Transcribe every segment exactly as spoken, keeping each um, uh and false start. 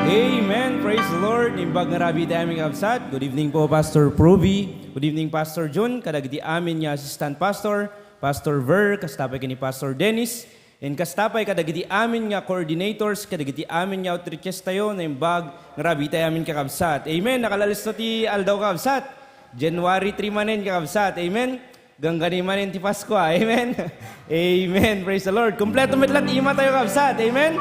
Amen. Praise the Lord. Imbag nga rabii ti amin, kakabsat. Good evening po, Pastor Provi. Good evening, Pastor Jun. Kadagiti amin nga assistant pastor, Pastor Ver, kasta pay ken ni Pastor Dennis. And kasta pay kadagiti amin nga coordinators, kadagiti amin nga outreaches tayo, naimbag nga rabii ti amin, kakabsat. Amen. Nakalalis no ti aldaw, kakabsat. January three manen, kakabsat. Amen. Gangganay manen ti Paskua. Amen. Amen. Praise the Lord. Kompleto met la't ima tayo, kabsat. Amen.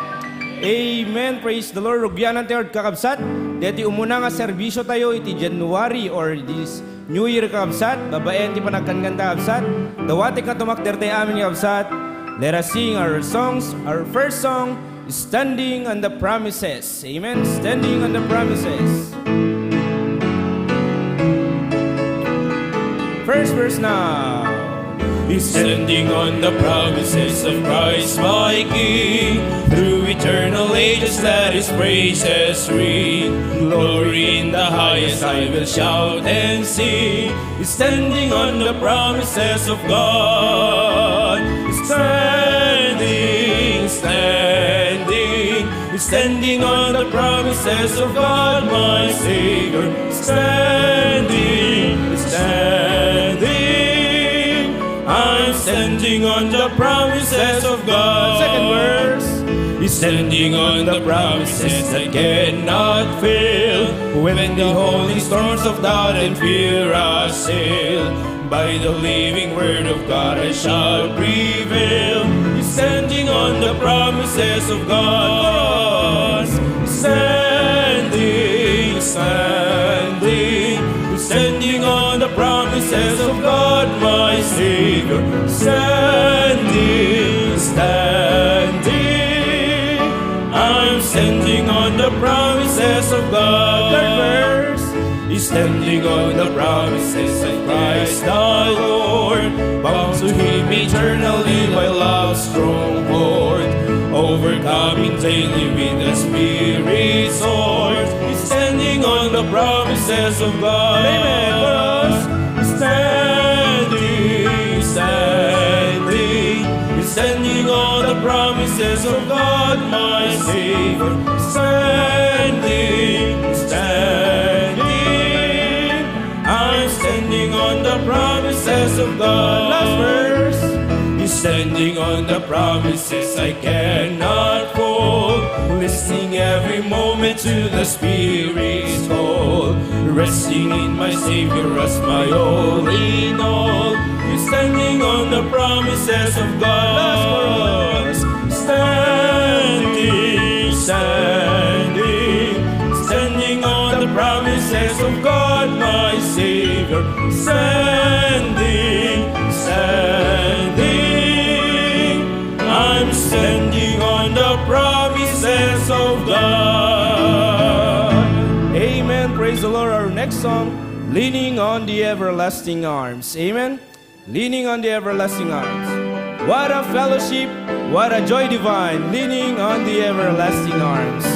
Amen. Praise the Lord. Rugianan tayo, kakabsat. Deti umuna nga serbisyo tayo iti January or this New Year, kakabsat. Babaen ti panagkankanta, kabsat. Dawatek nga tumakder tayo amin, kabsat. Let us sing our songs, our first song, Standing on the Promises. Amen. Standing on the Promises. First verse now. Standing on the promises of Christ my King, through eternal ages let his praises ring. Glory in the highest I will shout and sing. Standing on the promises of God. Standing, standing, standing on the promises of God, my Savior. Standing, standing, I'm standing on the promises of God. Second verse. Standing on the promises that cannot fail. When the holy storms of doubt and fear assail, by the living word of God I shall prevail. Standing on the promises of God. Standing, standing, standing on the promises of God, my Savior. Standing, standing, I'm standing on the promises of God. Third verse. Standing on the promises of Christ the Lord, bound to Him eternally by love's strong cord, overcoming daily with the Spirit's sword. Standing on the promises of God. Amen. Chorus. Standing, standing, standing on the promises of God, my Savior. Standing, standing, I'm standing on the promises of God. Last verse. Standing on the promises I cannot fall. Listening every moment to the Spirit's call. Resting in my Savior as my all in all. Standing on the promises of God. Last chorus. Standing, standing, standing on the promises of God, my Savior. Standing, standing, I'm standing on the promises of God. Amen. Praise the Lord. Our next song, Leaning on the Everlasting Arms. Amen. Leaning on the Everlasting Arms. What a fellowship, what a joy divine, leaning on the everlasting arms.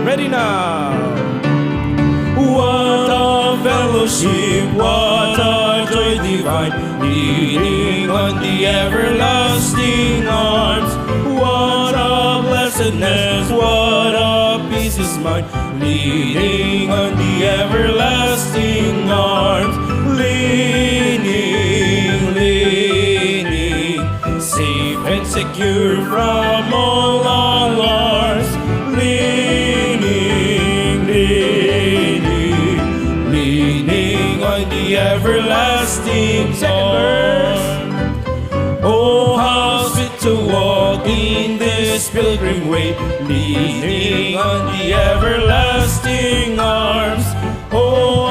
Ready now. What a fellowship, what a joy divine, leaning on the everlasting arms. What a blessedness, what a peace is mine, leaning on the everlasting arms. Leaning, leaning, safe and secure from all alarms. Leaning, leaning, leaning on the everlasting arms. Second verse. Oh, how sweet to walk in this pilgrim way, leaning on the everlasting arms. Oh,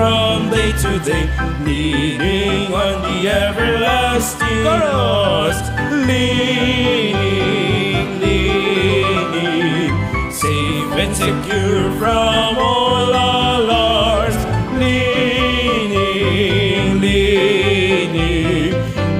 from day to day, leaning on the everlasting. Chorus. Leaning, leaning, safe and secure from all alarms. Leaning, leaning,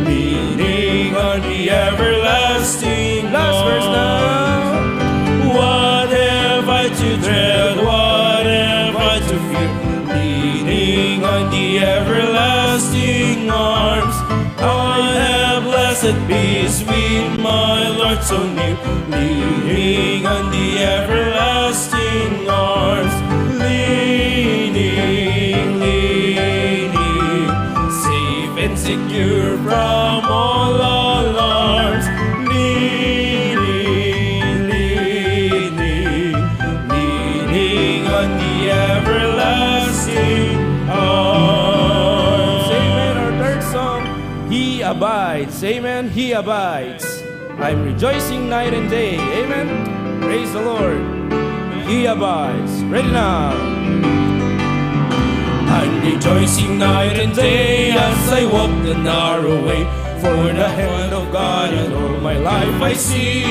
leaning on the everlasting. Last verse now. What have I to dread? What have I to fear? Leaning on the everlasting arms, I have blessed peace with my Lord so near. Leaning on the everlasting arms, leaning, leaning, safe and secure from all alarms. Leaning, leaning, leaning on the everlasting arms. Amen. Our third song, He Abides. Amen. He abides. I'm rejoicing night and day. Amen. Praise the Lord. He abides. Ready now. I'm rejoicing night and day as I walk the narrow way. For the hand of God in all my life I see.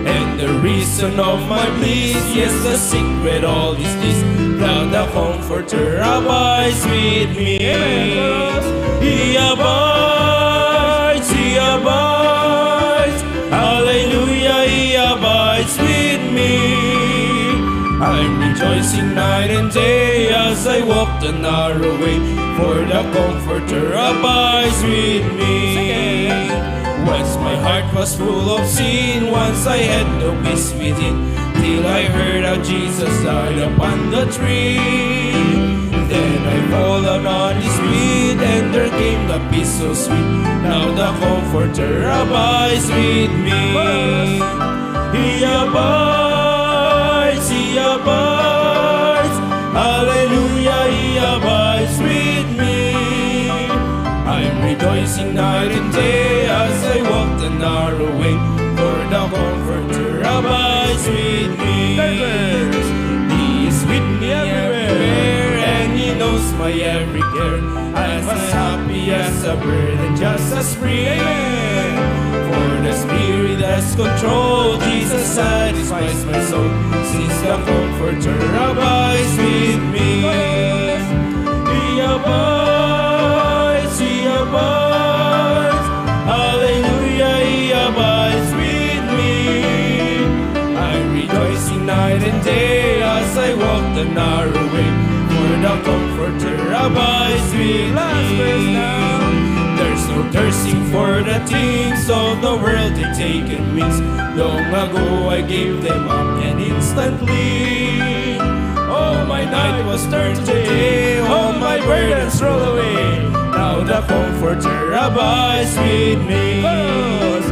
And the reason of my bliss, yes, the secret all is this, that the Comforter abides with me. Amen. He abides, He abides, hallelujah, He abides with me. I'm rejoicing night and day as I walk the narrow way, for the Comforter abides with me. Sing it. Once my heart was full of sin, once I had no peace within, till I heard how Jesus died upon the tree. Then I fall down on his feet, and there came the peace so sweet. Now the Comforter abides with me. He abides, He abides, hallelujah, He abides with me. I'm rejoicing night and day as I walk the narrow way, for the Comforter abides with me. He is with me everywhere, and He knows my every care. I'm as happy as a bird and just as free. Amen. For the Spirit has control, Jesus satisfies my soul, since the Comforter abides with me. He abides, He abides, hallelujah, He abides with me. I'm rejoicing night and day as I walk the narrow way, for the Comforter abides with me. Last verse now. There's no thirsting for the things of the world, they taken wings. Long ago I gave them up, and instantly all my night was turned to day, all my burdens roll away. Now the Comforter abides with me. Chorus.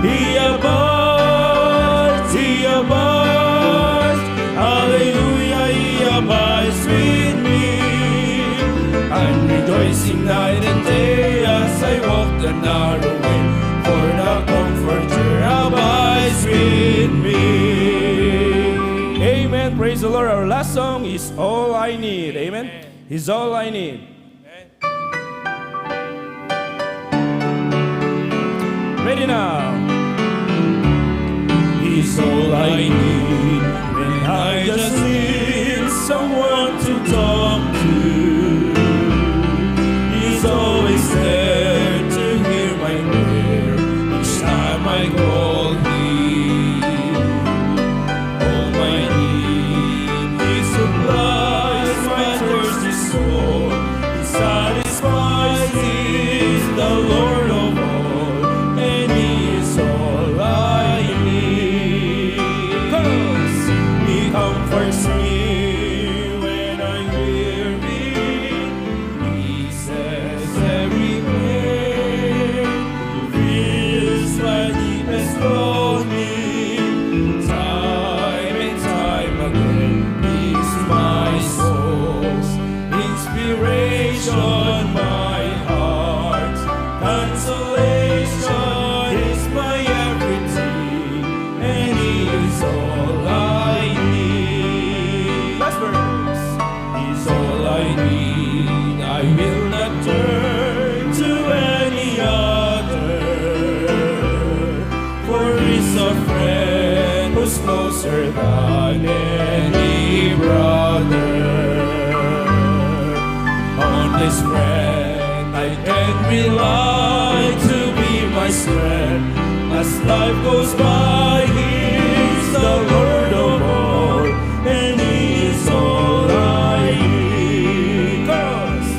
He abides, He abides, hallelujah, He abides with me. I'm rejoicing night and day as I walk the narrow way, for the Comforter abides with me. Amen. Praise the Lord. Our last song is All I Need. Amen. He's all I need. Ready now. He's all I need when I just need someone to talk to. He's always there to hear my prayer each time I call Him. All my need, He supplies my thirsty soul. He satisfies, He is the Lord of all, and He is all I need. Chorus. He comforts I will not turn to any other, for is a friend who's closer than any brother. On this friend I can rely to be my strength. As life goes by, He is the Lord of all, and He is all I need. Chorus.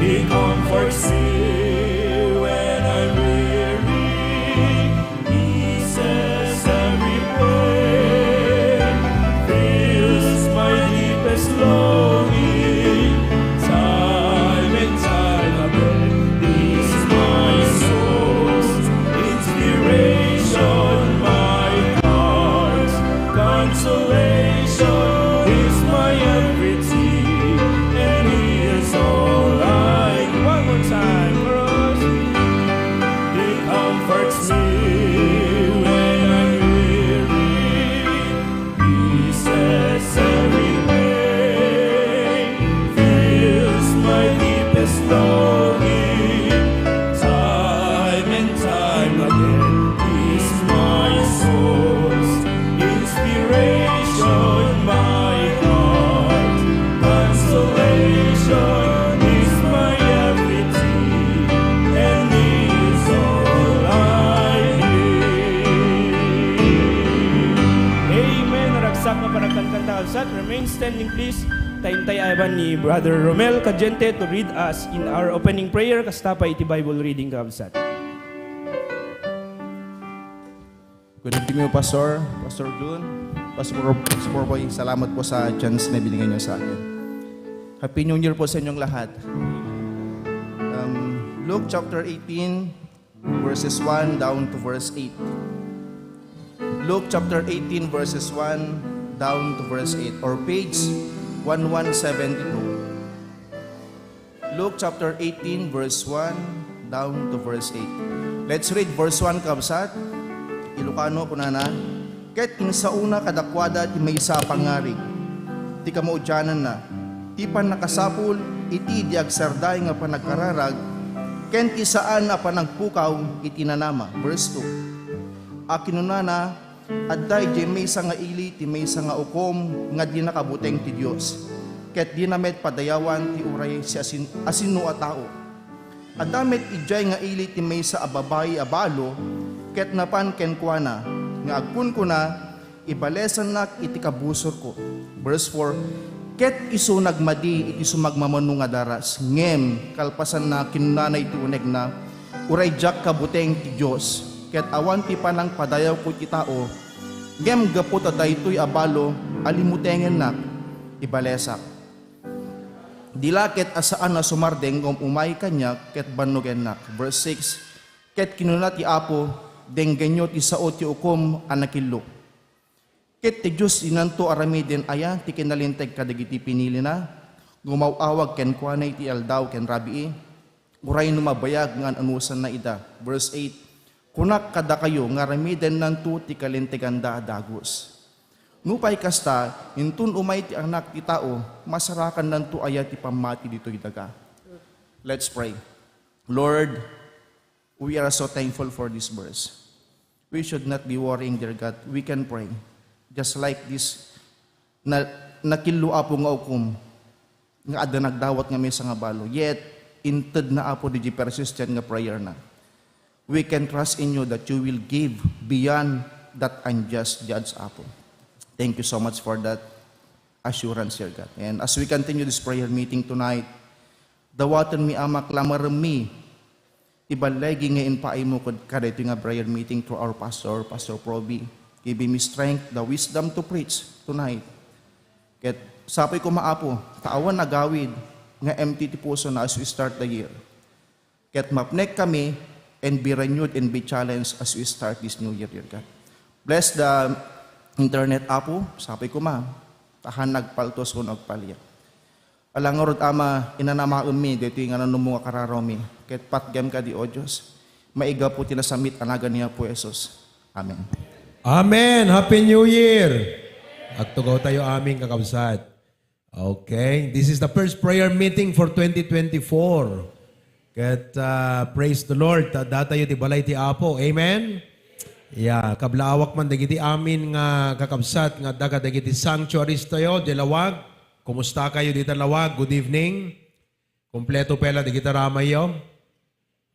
He comforts me when I'm weary. He says every pain, fills my deepest longing. Time and time again, He's my source, inspiration, my heart, consolation. He's my everything, and He is all I need. One more time, chorus. He comforts me when I'm weary. He says every pain, fills my deepest longing. Time and time again, He's my source, inspiration, my heart, consolation. He's my everything, and He's all I need. Amen. Naragsak nga panagkankanta, kabsat. Remain standing, please. Ta intay ayaban ni Brother Romel Cadiente to read us in our opening prayer. Kasta pay iti Bible reading, kabsat. Good evening, Pastor, Pastor Jun, Pastor, Pastor Boy. Salamat po sa chance na binigay niyo sa akin. Happy New Year po sa inyong lahat. Um, Luke chapter eighteen, verses one down to verse eight. Luke chapter eighteen, verses one down to verse eight, or page one one seven two. Luke chapter eighteen, verse one down to verse eight. Let's read verse one, kabsat. Ilocano, kunana, "Ket insaona kadakuada ti maysa a pangarig ti kamaudiananna, ti pannakasapul iti di agsardeng a panagkararag, ken ti saan a panagpukaw iti nanama." Verse two. A kinunana, "Adda idiay maysa nga ili ti maysa nga ukom nga dina kabuteng ti Dios, ket dina met padayawan ti uray siasino a tao. Adda met idiay nga ili ti maysa a babai a balo, ket napan kenkuana nga agkunkuna, 'Ibalesannak iti kabusorko.'" Verse four, "Ket isu nagmadi iti sumagmamano nga daras, ngem kalpasanna, kinunana iti unegna, 'Uray diak kabuteng ti Dios, ket awan ti panangpadayawko iti tao, ngem gapu ta daytoy a balo a limutengennak, ibalesak. Di la ket a saan a sumardeng ngem umay kaniak ket bannogennak." Verse six, "Ket kinuna ti Apo, 'Denggenyo ti sao ti ukom a nakillo.' Ket ti Dios dinanto aramiden aya ti kinalinteg kadagiti pinilina? Gumaw-awag kenkuana iti aldaw ken rabii, uray no mabayag nga an-anusanna ida." Verse eight, "Kunak kadakayo nga aramidennanto ti kalinteganda a dagus. Nupay kasta, inton umay ti Anak ti Tao, masarakannanto aya ti pammati ditoy daga?" Let's pray. Lord, we are so thankful for this verse. We should not be worrying, dear God. We can pray. Just like this, na, nakillo, Apo, nga ukom, nga adda nagdawat nga maysa nga balo. Yet, inted na, Apo, di persistent nga prayer na. We can trust in you that you will give beyond that unjust judge, Apo. Thank you so much for that assurance, dear God. And as we continue this prayer meeting tonight, dawatenmi, Ama, klamaremmi ti balligi nga impaaymo kad-, kadaytoy nga prayer meeting through our pastor, Pastor Proby. Give him strength, the wisdom to preach tonight. Ket sapay koma, Apo, ta awan agawid nga empty ti pusona as we start the year. Ket mapnekkami and be renewed and be challenged as we start this new year, dear God. Bless the internet, Apo, sapay koma, ta han nagpaltos wenno agpaliak. Ala ngarud, Ama, inanamaemmi daytoy nga nanumong a kararawmi, ket patgem kadi, O Dios, maigapu ti nasammit a nagan ni Apo Jesus. Amen. Amen. Happy New Year. Agtugaw tayo amin, kakabsat. Okay. This is the first prayer meeting for twenty twenty-four. Ket, ah, praise the Lord. Ta-, datayo ti balay ti Apo. Amen? Ya, kablaawak man dagiti amin nga kakabsat nga adda kadagiti sanctuaries tayo, di Lawag. Kumusta kayo dita Lawag? Good evening. Kompleto pay la dagiti ramayyo?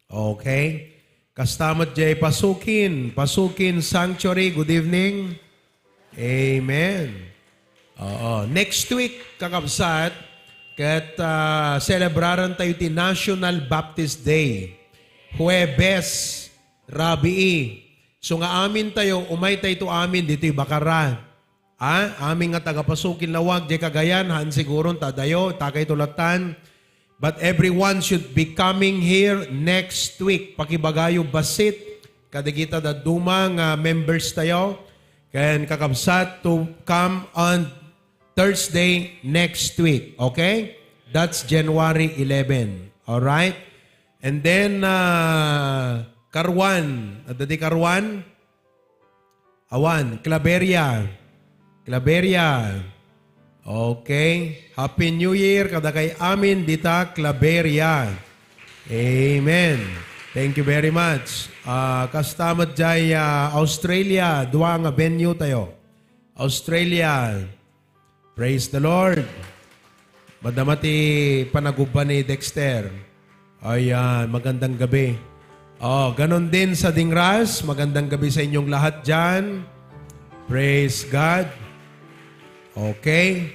Okay. Kasta met jay Pasukin. Pasukin Sanctuary, good evening. Amen. Oo. Next week, kakabsat, ket, ah, celebraran tayo ti National Baptist Day. Huwebes, rabii. So nga amin tayo, umay tayo to amin, ditoy Bacarra. Ah, amin nga taga-Pasukin Lawag, jay Cagayan, haan siguron, ta adayo, takay to latan. But everyone should be coming here next week. Pakibagayo bassit, kadagita dadduma nga members tayo. Ken kakabsat to come on Thursday next week. Okay? That's January eleven. All right? And then, ah, Karuan. Adda ti Karuan? Awan, Claveria. Claveria. Okay. Happy New Year kadakay amin dita Claveria. Amen. Thank you very much. Ah, kasta met jay, ah, Australia, dua nga venue tayo. Australia. Praise the Lord. Madama ti panagubba ni Dexter. Ayan, magandang gabi. Oh, ganon din sa Dingras, magandang gabi sa inyong lahat dyan. Praise God. Okay.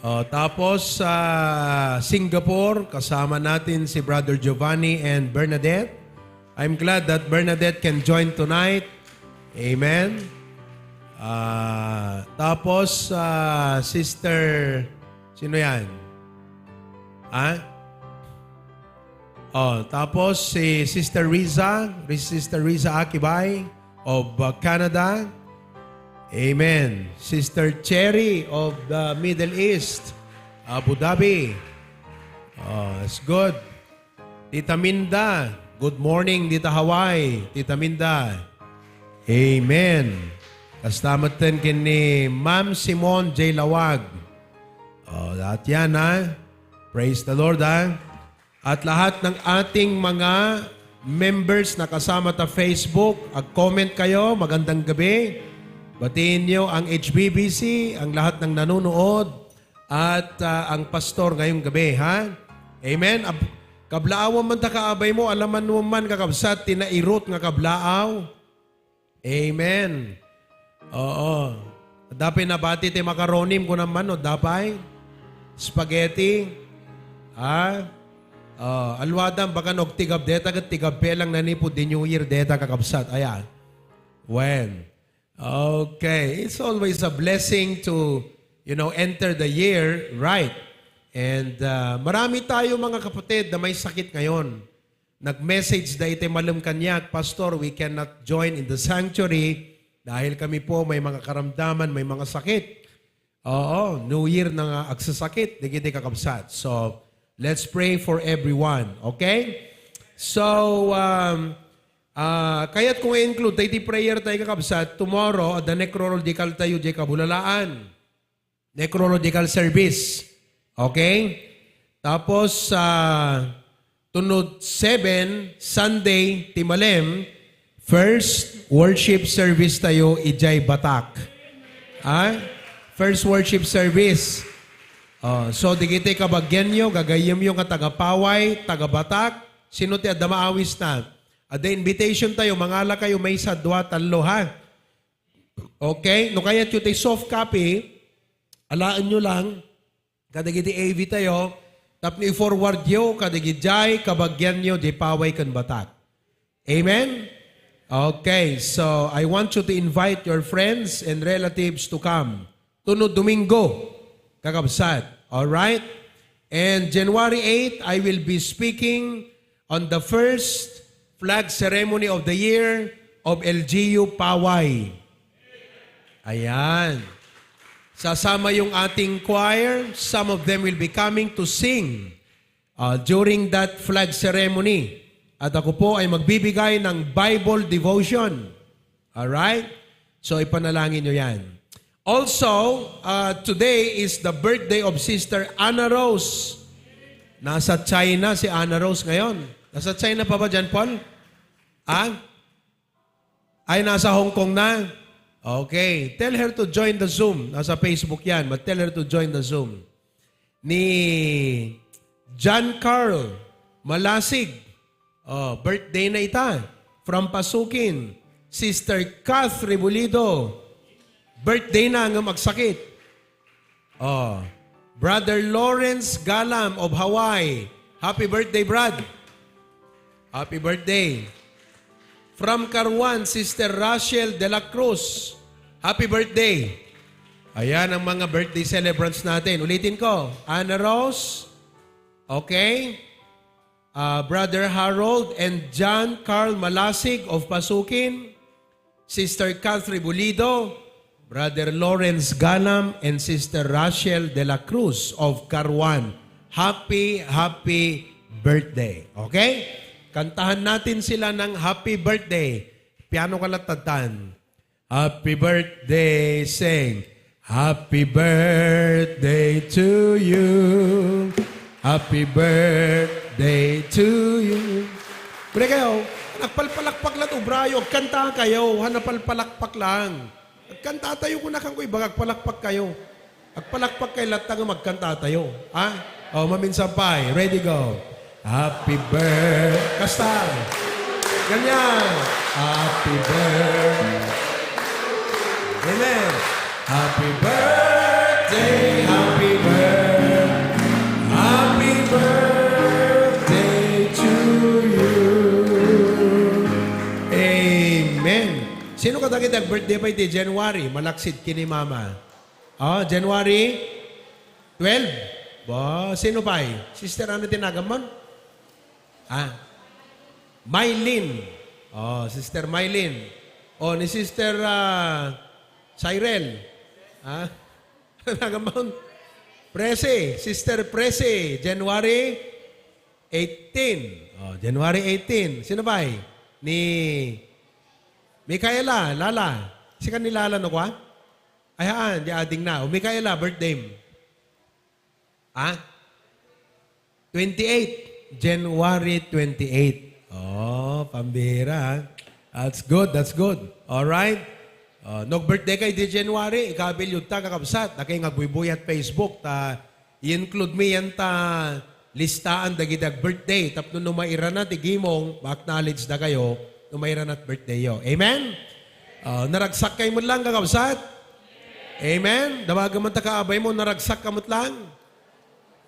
Oh, tapos sa Singapore, kasama natin si Brother Giovanni and Bernadette. I'm glad that Bernadette can join tonight. Amen. Ah, tapos, ah, Sister, sino yan? Ha? Oh, tapos si Sister Riza, Sister Riza Akibay of, uh, Canada. Amen. Sister Cherry of the Middle East, Abu Dhabi. Oh, that's good. Tita Minda, good morning, dita Hawaii. Tita Minda. Amen. Kasta met ken ni Ma'am Simone J Lawag. Oh, lahat yan, ha? Praise the Lord, ha? At lahat ng ating mga members na kasama ta Facebook, ag-comment kayo, magandang gabi. Batiin niyo ang H B B C, ang lahat ng nanonood, at, ah, ang pastor ngayong gabi, ha? Amen? Ab-, kablaawan man ta kaabay mo, alaman mo man, kakabsat, ti nairut nga kablaaw. Amen. Oo. Adda pay nabati ti makaronim, kunam man, no? Adda pay? Spaghetti? Ha? Oh, alwadam, baka no, tigab deta, ket tigab pay lang nanipud di New Year deta, kakabsat. Aya. When? Okay. It's always a blessing to, you know, enter the year right. And, uh, marami tayo, mga kapatid, na may sakit ngayon. Nag-message da iti malem kaniak, "Pastor, we cannot join in the sanctuary dahil kami po may mga karamdaman, may mga sakit." Oo, New Year na nga agsasakit, dagiti kakabsat. So, let's pray for everyone, okay? So, um, ah, kayat ko nga include, tayo ti prayer tayo kakabsat, tomorrow, adda necrological tayo, di kabulalaan. Necrological service. Okay? Tapos, ah, tunod seven, Sunday, ti malem, first worship service tayo, idiay Batak. Ha? First worship service. Oh, so, digiti kabagianyo, gagayyemyo nga taga Paway, taga Batak, sino ti adda maawis na? Adda invitation tayo, mangala kayo, maysa, dua, tallo, ha? Okay? No kayatyo ti soft copy, alaenyo lang kadagiti A V tayo, tapno i-forwardyo kadagiti kabagianyo di Paway ken Batak. Amen? Okay, so I want you to invite your friends and relatives to come. Tunod Domingo, kakabsat. All right? And January eight, I will be speaking on the first flag ceremony of the year of L G U Paway. Ayan. Sasama yung ating choir. Some of them will be coming to sing, uh, during that flag ceremony. At ako po ay magbibigay ng Bible devotion. Alright? So, ipanalangin nyo yan. Also, uh, today is the birthday of Sister Anna Rose. Nasa China si Anna Rose ngayon. Nasa China pa ba, John Paul? Ah? Ay, nasa Hong Kong na? Okay. Tell her to join the Zoom. Nasa Facebook yan, but tell her to join the Zoom. Ni John Carl Malasig. Oh, birthday na ita. From Pasukin. Sister Kath Rebulido. Birthday na nga magsakit. Oh, Brother Lawrence Galam of Hawaii. Happy birthday, Brad. Happy birthday. From Caruan, Sister Rachel de la Cruz. Happy birthday. Ayan ang mga birthday celebrants natin. Ulitin ko, Anna Rose. Okay. Uh, Brother Harold and John Carl Malasig of Pasukin. Sister Catherine Bulido, Brother Lawrence Ganam, and Sister Rachel de la Cruz of Caruan. Happy, happy birthday. Okay? Kantahan natin sila ng happy birthday. Piano ka lang tantan. Happy birthday, sing. Happy birthday to you. Happy birthday to you. Pre kayo, nagpalpalakpak lang ubrayo, agkanta kayo, ha, napalpalakpak lang. Agkanta tayo kung nakan ko iba, agpalakpak kayo. Agpalakpak kayo latta nga agkanta tayo. Ha? O, maminsan pa, eh. Ready, go. Happy birthday. Kasta. Ganyan. Happy birthday. Amen. Happy birthday, happy birthday, happy birthday to you. Amen. Sino kadagiti ag-birthday pa iti January? Malaksid ken ni Mama. Oh, January twelve. Ba, sino pay? Sister, ano tinagamon? Ah, Mylene. Oh, Sister Mylene. Oh, ni Sister, ah, Cyril. Ah, ano tinagamon? Presi, Sister Presi, January eighteen. Oh, January eighteen. Sino pay? Ni Micaela, Lala. Sika ni Lala, no, kwa? Ay, haan, di ading na. O, Micaela, birthday mo. Ha? Twenty-eight. January twenty-eight. Oh, pambira, ha? That's good, that's good. All right? Oh, no birthday kay di January, ikabil yun ta, kakabsat. Dakay nga buybuyat Facebook, ta i-include mi yan ta listaan dagiti ag-birthday. Tapno no mairana ti gimong, ma-acknowledge da kayo, no mairana ti birthday yo. Amen? Oh, naragsak kayo mo lang, kakabsat? Amen? Dawagan man ta kaabay mo, naragsak ka met lang.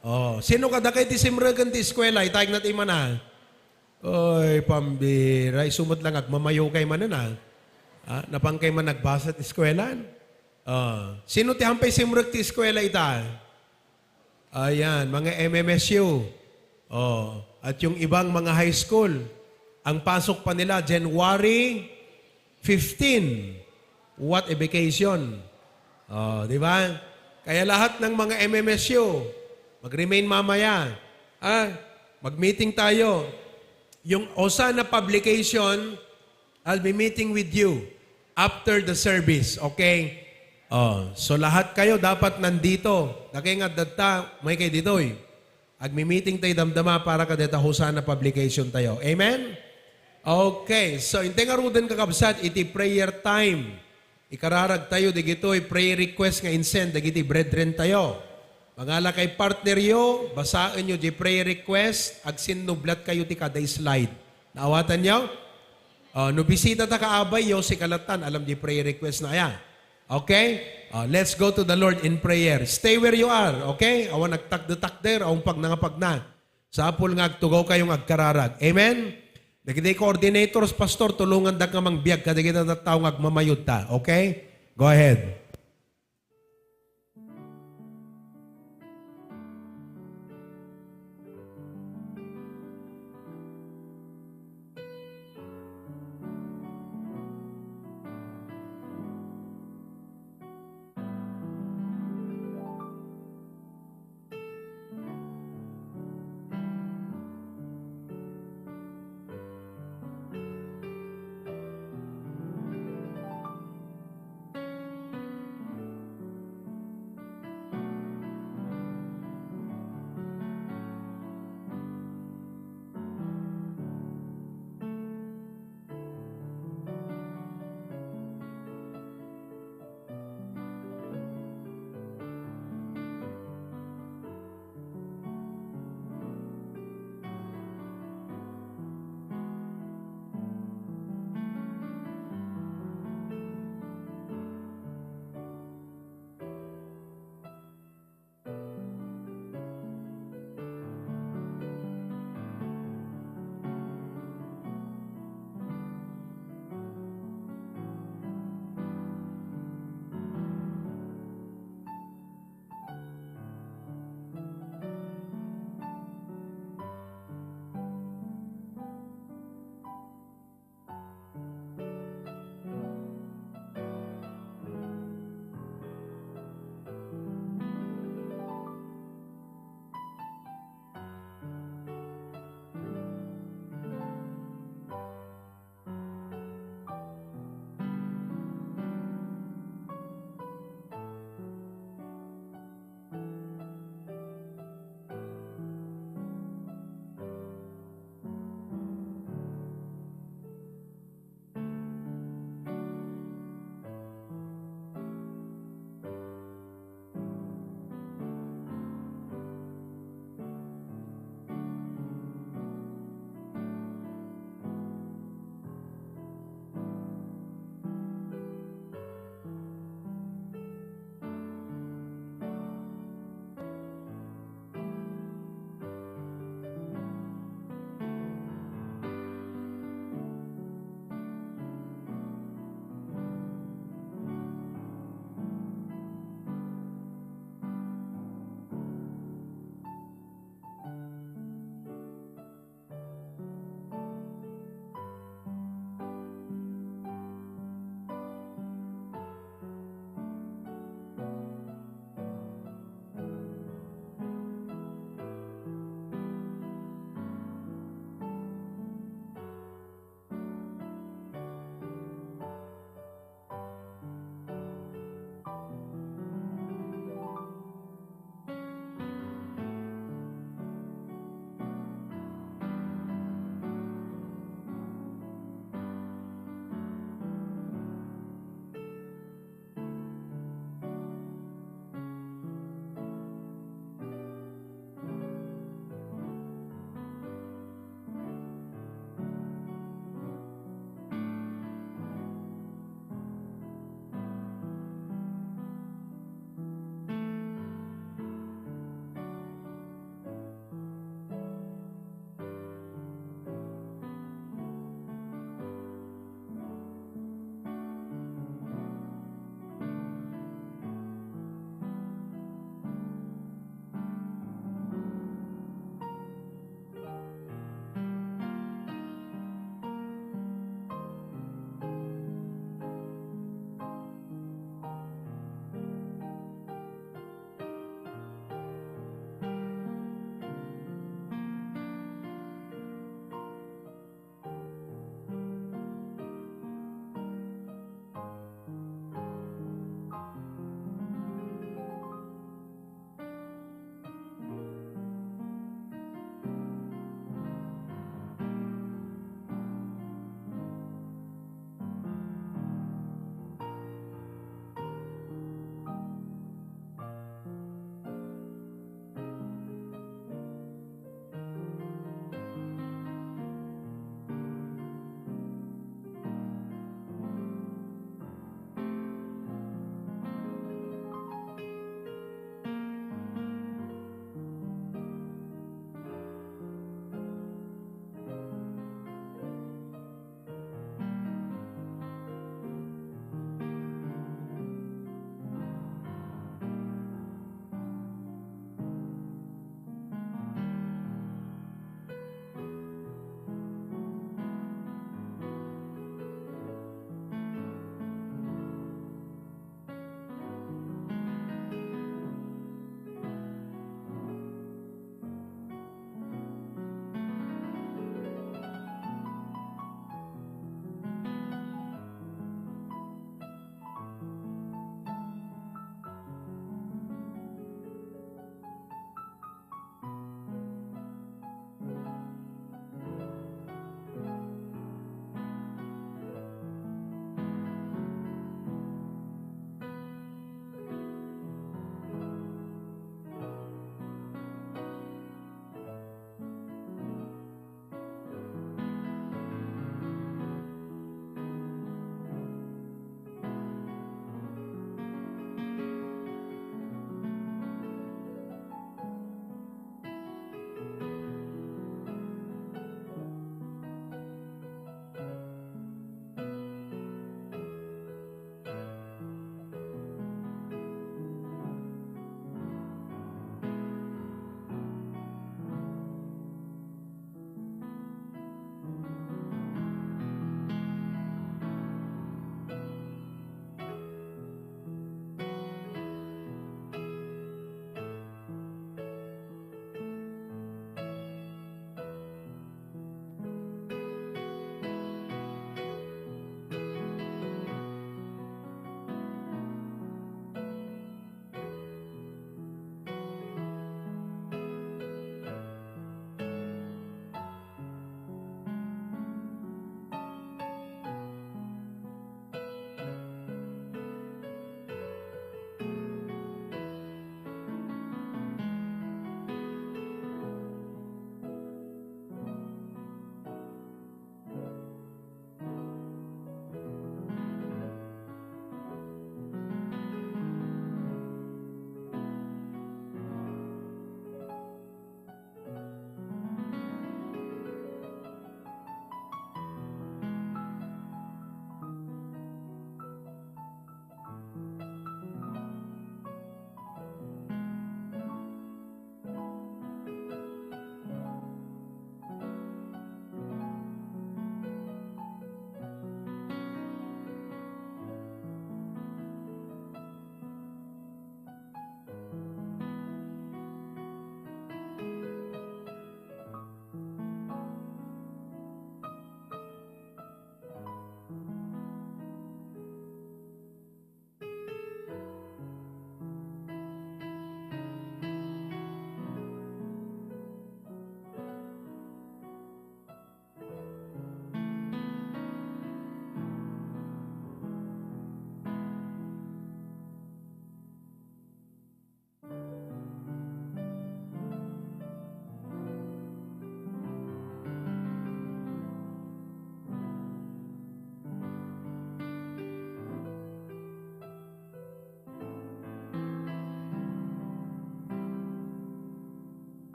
Oh, sino kadakay ti simreken ti eskwela? Itayag na ti mana. Oy, pambira. Isu met lang agmamayo kay manen, ah. Ah, napan kay man nagbasa ti eskwelan? Oh, sino ti hampay simrek ti eskwela ita? Ayan, mga M M S U. Oh, at yung ibang mga high school, ang pasok pa nila January fifteen. What a vacation. Oh, di ba? Kaya lahat ng mga M M S U, mag-remain mamaya. Ah, mag-meeting tayo. Yung Hosanna publication, I'll be meeting with you after the service, okay? Oh, so lahat kayo dapat nandito. Dakay nga adda, may kay ditoy. Agmi-meeting tayo damdama para kadeta Hosanna publication tayo. Amen? Okay, so intay ngaruden, kakabsat, iti prayer time. Ikararag tayo digitoy prayer request nga insend dagiti brethren tayo. Mangala kay partner yo, basaen yo di prayer request, agsinnublat kayo ti kada slide. Naawatan yo? Oh, no bisita ta kaabay yo, sika lattan, alam di prayer request na aya. Okay? Uh, let's go to the Lord in prayer. Stay where you are, okay? Awan nagtakder-takder, awan pagnangapagna. Sapul nga agtugaw kayo nga agkararag. Amen? Dagiti coordinators, pastor, tulungan dak nga mangbiag kadagiti tattao nga agmamayod ta. Okay? Go ahead.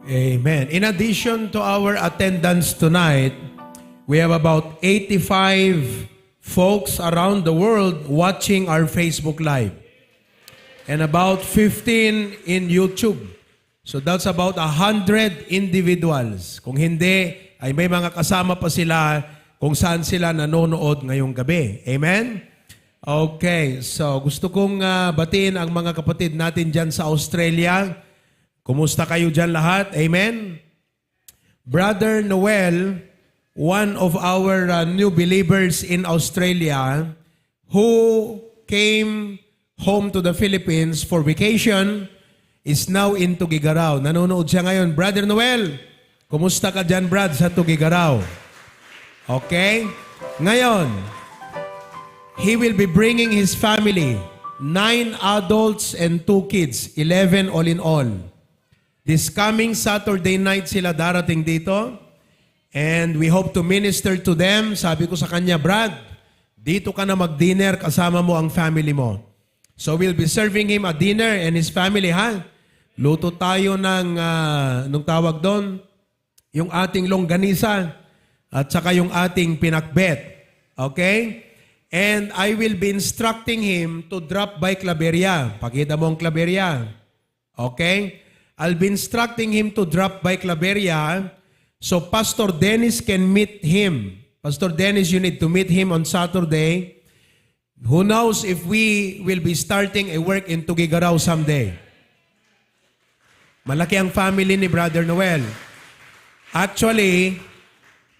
Amen. In addition to our attendance tonight, we have about eighty-five folks around the world watching our Facebook Live and about fifteen in YouTube. So that's about a hundred individuals. Kung hindi, ay may mga kasama pa sila kung saan sila nanonood ngayong gabi. Amen? Okay, so gusto kong ah, batiin ang mga kapatid natin dyan sa Australia. Kumusta kayo dyan lahat? Amen? Brother Noel, one of our uh, new believers in Australia, who came home to the Philippines for vacation, is now in Tuguegarao. Nanonood siya ngayon. Brother Noel, kumusta ka dyan, Brad, sa Tuguegarao? Okay? Ngayon, he will be bringing his family, nine adults and two kids, eleven all in all. This coming Saturday night sila darating dito. And we hope to minister to them. Sabi ko sa kanya, "Brad, dito ka na mag-dinner, kasama mo ang family mo." So we'll be serving him a dinner and his family, ha? Luto tayo ng, ah, anong tawag doon? Yung ating longganisa at saka yung ating pinakbet. Okay? And I will be instructing him to drop by Claveria. Pakita mo ang Claveria. Okay? I'll be instructing him to drop by Claveria so Pastor Dennis can meet him. Pastor Dennis, you need to meet him on Saturday. Who knows if we will be starting a work in Tuguegarao someday. Malaki ang family ni Brother Noel. Actually,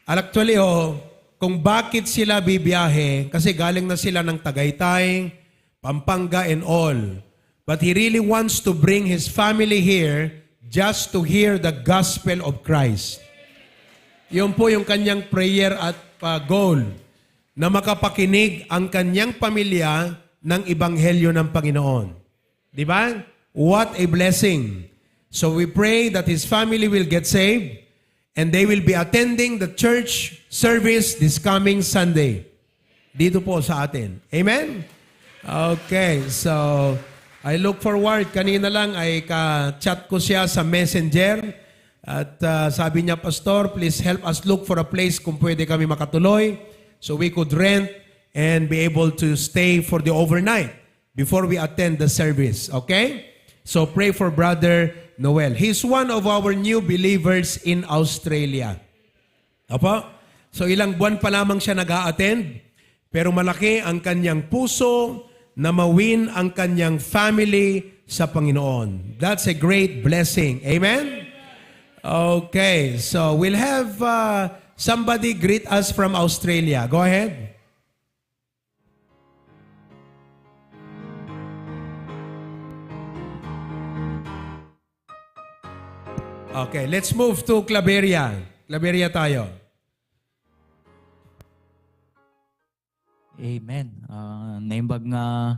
actually, oh, kung bakit sila bibiyahe, kasi galing na sila ng Tagaytay, Pampanga and all. But he really wants to bring his family here just to hear the gospel of Christ. Yun po yung kanyang prayer at uh, goal, na makapakinig ang kanyang pamilya ng ebanghelyo ng Panginoon. Di ba? What a blessing. So we pray that his family will get saved and they will be attending the church service this coming Sunday. Dito po sa atin. Amen? Okay, so I look forward. Kanina lang ay ka-chat ko siya sa Messenger. At ah, sabi niya, "Pastor, please help us look for a place kung pwede kami makatuloy so we could rent and be able to stay for the overnight before we attend the service." Okay? So pray for Brother Noel. He's one of our new believers in Australia. Opo? So ilang buwan pa lamang siya nag-a-attend, pero malaki ang kanyang puso na mawin ang kanyang family sa Panginoon. That's a great blessing. Amen? Okay, so we'll have uh, somebody greet us from Australia. Go ahead. Okay, let's move to Claveria. Claveria tayo. Amen. Ah, naimbag nga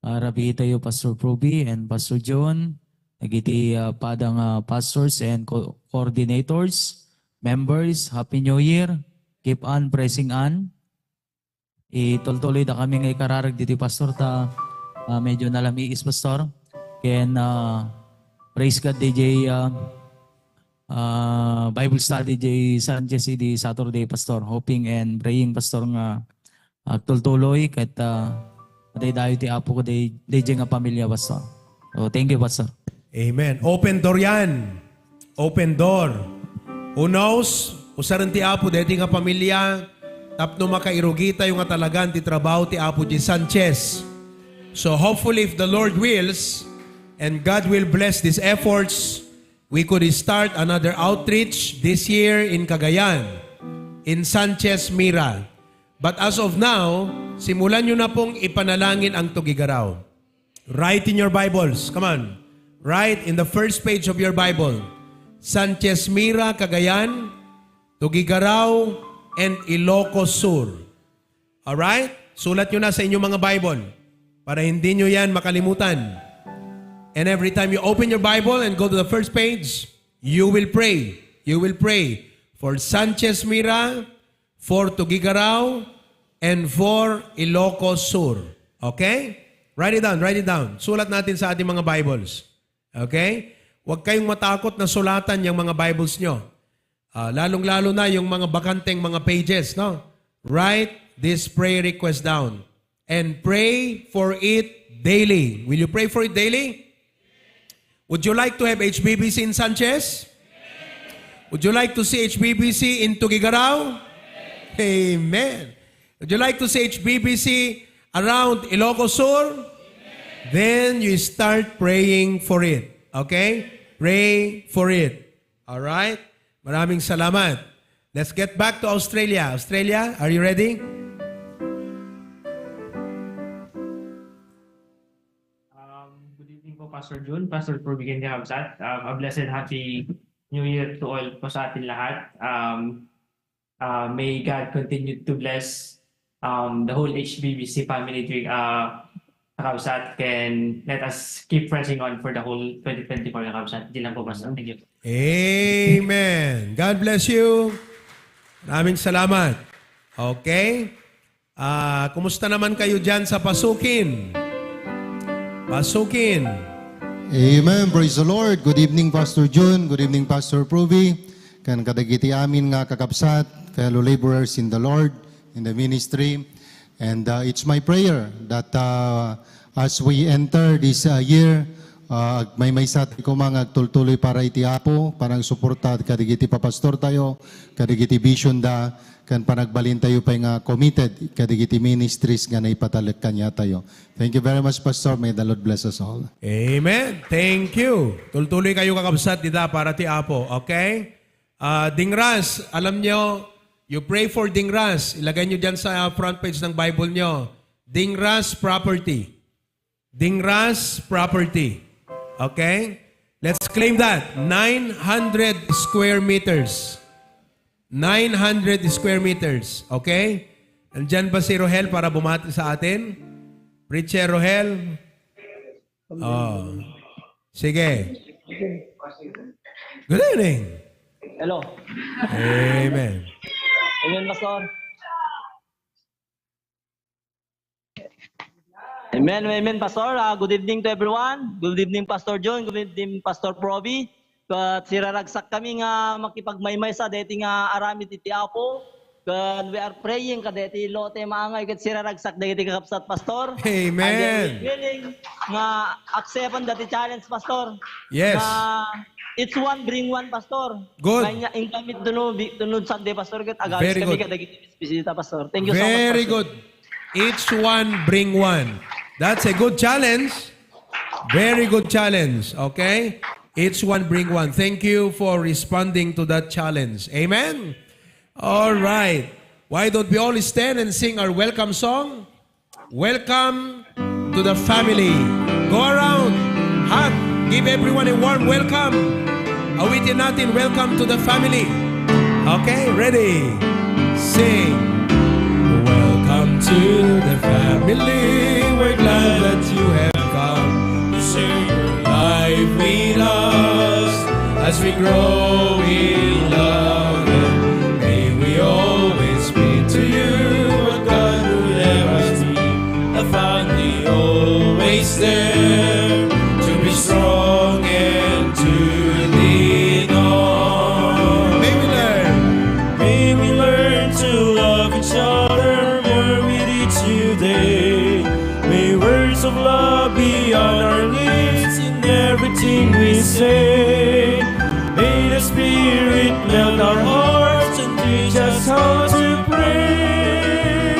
ah, rabii tayo, Pastor Proby and Pastor John, dagiti ah, pada nga pastors and co- coordinators, members, Happy New Year. Keep on pressing on. Itultuloy da kami nga ikararag diti, Pastor, ta ah, medyo nalamiis, Pastor. Ken ah, praise God, D J ah, ah, Bible study, D J Sanchez, idi Saturday, Pastor. Hoping and praying, Pastor, nga agtultuloy ket ah, madaydayo ti Apo ken D J nga pamilya, Pastor. So, thank you, Pastor. Amen. Open door yan. Open door. Who knows? Usaren ti Apo deti nga pamilya tapno makairugitayo nga talagan ti trabaho ti Apo G. Sanchez. So hopefully, if the Lord wills and God will bless these efforts, we could start another outreach this year in Cagayan, in Sanchez Mira. But as of now, simulan nyo na pong ipanalangin ang Tugigaraw. Write in your Bibles. Come on. Write in the first page of your Bible. Sanchez Mira, Cagayan, Tugigaraw, and Ilocos Sur. Alright? Sulat nyo na sa inyong mga Bible para hindi nyo yan makalimutan. And every time you open your Bible and go to the first page, you will pray. You will pray for Sanchez Mira, for Tugigaraw, and for Ilocos Sur. Okay? Write it down, write it down. Sulat natin sa ating mga Bibles. Okay? Huwag kayong matakot na sulatan yung mga Bibles nyo. Ah, lalong-lalo na yung mga bakanteng mga pages, no? Write this prayer request down and pray for it daily. Will you pray for it daily? Would you like to have H B B C in Sanchez? Would you like to see H B B C in Tuguegarao? Amen. Would you like to see H B B C around Ilocos Sur? Then you start praying for it. Okay? Pray for it. All right? Maraming salamat. Let's get back to Australia. Australia, are you ready? Um, good evening po, Pastor Jun, Pastor Proby, ken kakabsat. Um, a blessed happy New Year to all po sa atin lahat. Um, uh, may God continue to bless um, the whole H B B C family, uh, kakabsat, ken let us keep pressing on for the whole twenty twenty-four, kakabsat. Di lang po, Pastor. Thank you. Amen. God bless you. Maraming salamat. Okay? Ah, kumusta naman kayo dyan sa Pasukin? Pasukin. Amen. Praise the Lord. Good evening, Pastor Jun. Good evening, Pastor Proby. Ken kadagiti amin nga kakabsat, fellow laborers in the Lord, in the ministry. And uh, it's my prayer that uh, as we enter this uh, year, uh, maymaysa tayo koma nga agtultuloy para iti Apo, panagsuporta kadagiti papastor tayo, kadagiti vision da, ken panagbalin tayo pay nga committed kadagiti ministries nga naipatalek kaniatayo. Thank you very much, Pastor. May the Lord bless us all. Amen. Thank you. Tultuloy kayo kakabsat dita para ti Apo. Okay? Ah, Dingras, alam nyo, you pray for Dingras. Ilagay nyo dyan sa front page ng Bible nyo. Dingras property. Dingras property. Okay? Let's claim that. Nine hundred square meters. Nine hundred square meters. Okay? Andyan ba si Rohel para bumati sa atin? Preacher Rohel? Oh. Sige. Good evening. Hello. Amen. Amen, Pastor. Amen, amen, Pastor. Ah, good evening to everyone. Good evening, Pastor John. Good evening, Pastor Proby. Ket siraragsak kami nga makipagmaymaysa daytoy nga aramid iti Apo. Ken we are praying kadaytoy lote maangay ket siraragsak dagiti kakabsat, Pastor. Amen. And willing nga acceptan dati challenge, Pastor. Yes. Nga each one bring one, Pastor. Good. Kanya income it tuno, bi-, tuno Sunday, Pastor. Ket agalis Very kami good. kadagiti bisita, Pastor. Thank you so much, Very Pastor. Good. Each one bring one. That's a good challenge. Very good challenge. Okay? Each one bring one. Thank you for responding to that challenge. Amen? All right. Why don't we all stand and sing our welcome song? Welcome to the family. Go around, hug, give everyone a warm welcome. Awitin natin, welcome to the family. Okay, ready? Sing. Welcome to the family. We're glad that you have come to share your life with us as we grow in love. And may we always be to you what God would have us be. A family always there to be strong and to lean on. May we learn. May we learn to love each other more with each new day. May words of love be on our lips in everything we say. May the Spirit melt our hearts and teach us how to pray,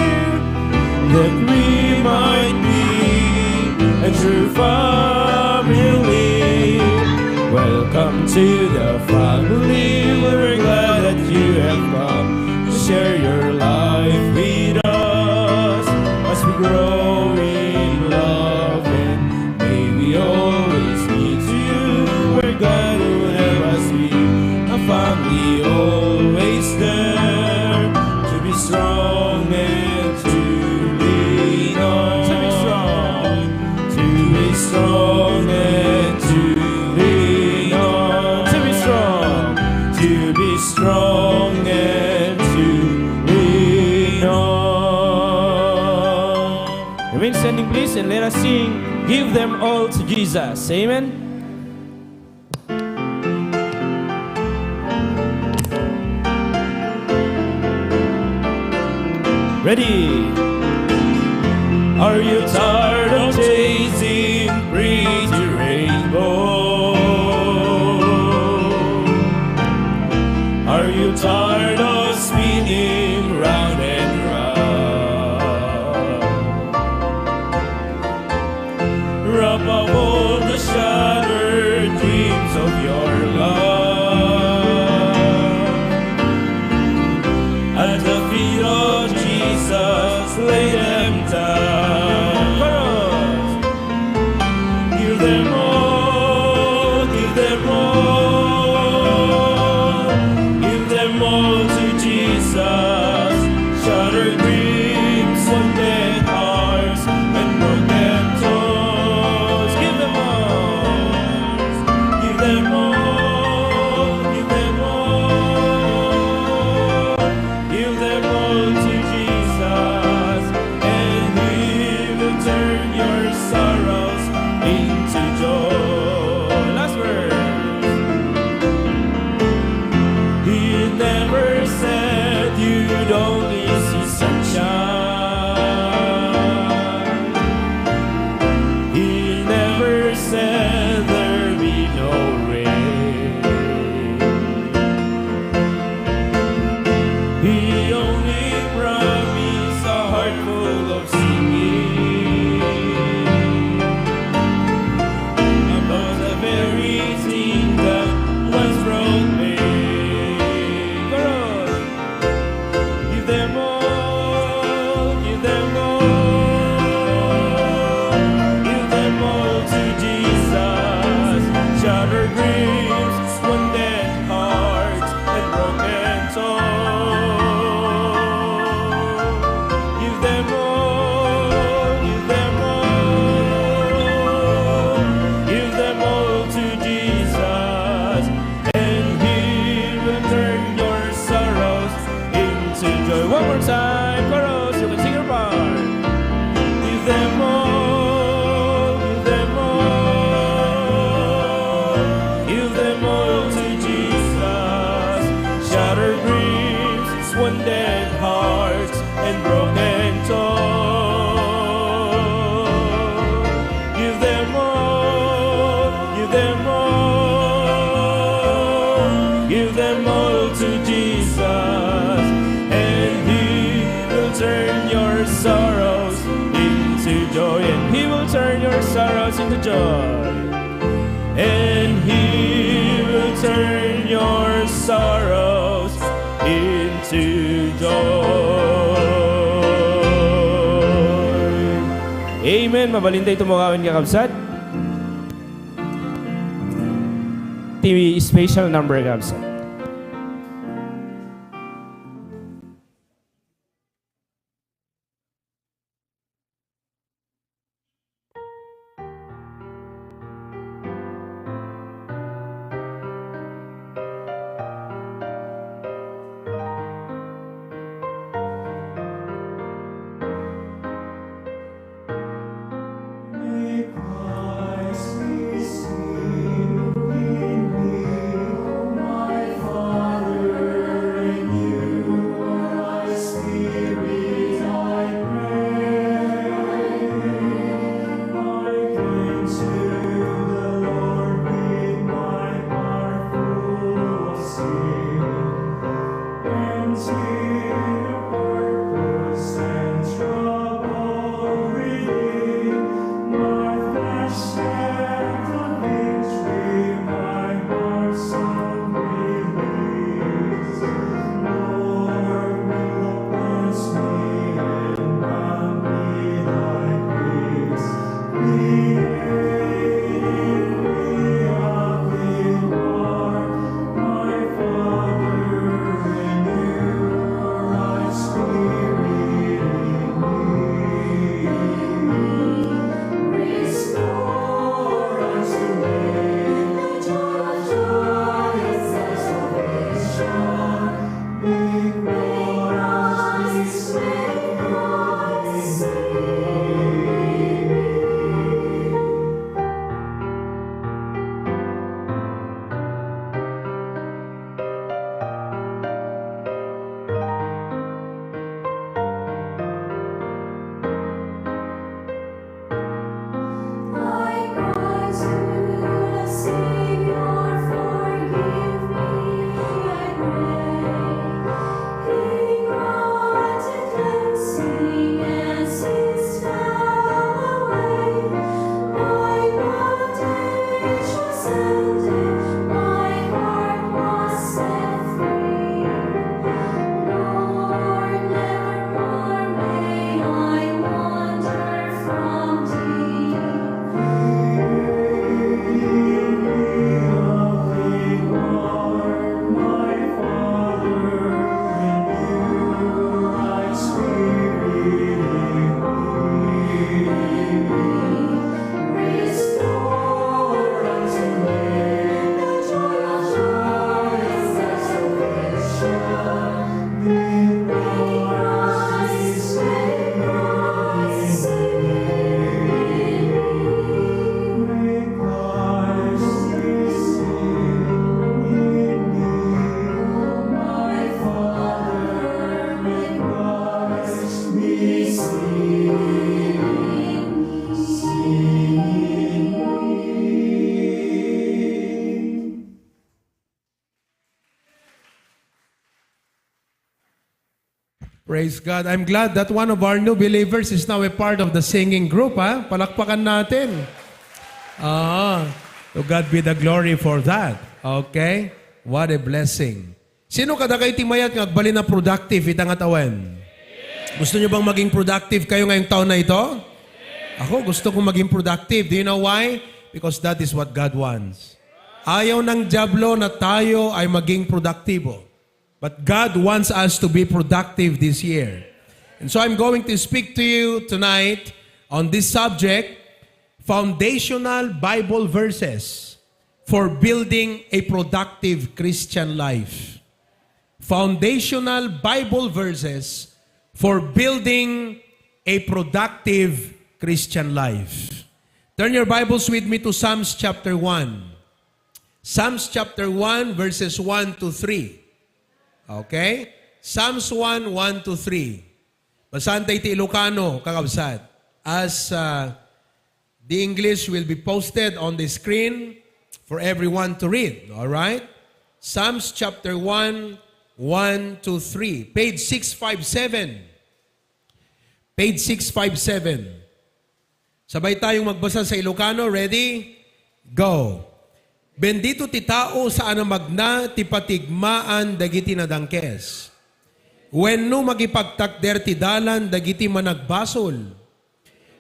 that we might be a true family. Welcome to the family. We're glad that you have come to share your life with us as we grow in love, and may we always be to you where God would have us be. A family always there to be strong and to lean on. To be strong. To be strong and to lean on. To be strong. To be strong and to lean on. Remain standing, please, and let us sing, Give Them All to Jesus. Amen. Ready? Are you tired of chasing pretty rainbow? Are you tired of spinning round and round? Wrap up all the shattered dreams of your love. At the feet of Jesus, lay them down. Chorus. Give them all, give them all. Give them all to Jesus. Shattered dreams, wounded hearts, and broken souls. Give them all. Give them all. Give them all. Give them all to Jesus, and He will turn your sorrows into joy. Last verse. He never said you'd only see sunshine. He never said there'd be no rain. He only promised a heart full of singing about the very thing that once brought pain. Chorus. Give them all, give them all, give them all to Jesus. Shattered dreams, wounded hearts, and broken souls. Give them all, give them all, give them all to Jesus, and He will turn your sorrows into joy. One more time, chorus, you can sing your part. Give them all, give them all, give them all to Jesus. Shattered dreams, wounded hearts, and broken souls. Give them all, give them all, give them all to Jesus, and He will turn your sorrows into joy, and He will turn your sorrows into joy, and He will turn your sorrows into joy. Amen. Mabalin tayo tumungawin, kakabsat. Ti special number, kakabsat. Praise God. I'm glad that one of our new believers is now a part of the singing group, ha? Palakpakan natin. Ah, to God be the glory for that. Okay? What a blessing. Sino kadakayo ti mayat nga agbalin a productive ita nga tawen? Gusto niyo bang maging productive kayo ngayong taon na ito? Ako, gusto kong maging productive. Do you know why? Because that is what God wants. Ayaw ng Diablo na tayo ay maging produktibo. But God wants us to be productive this year. And so I'm going to speak to you tonight on this subject, foundational Bible verses for building a productive Christian life. Foundational Bible verses for building a productive Christian life. Turn your Bibles with me to Psalms chapter one. Psalms chapter one, verses one to three. Okay? Psalms one, one to three. Basahan tayo ti Ilocano, kakabsat. As uh, the English will be posted on the screen for everyone to read. All right? Psalms chapter one, one to three. Page six five seven. Page six five seven. Sabay tayong magbasa sa Ilocano. Ready? Go. Bendito ti tao saan a magna ti patigmaan dagiti nadangkes. Wenno makipagtakder ti dalan dagiti managbasol.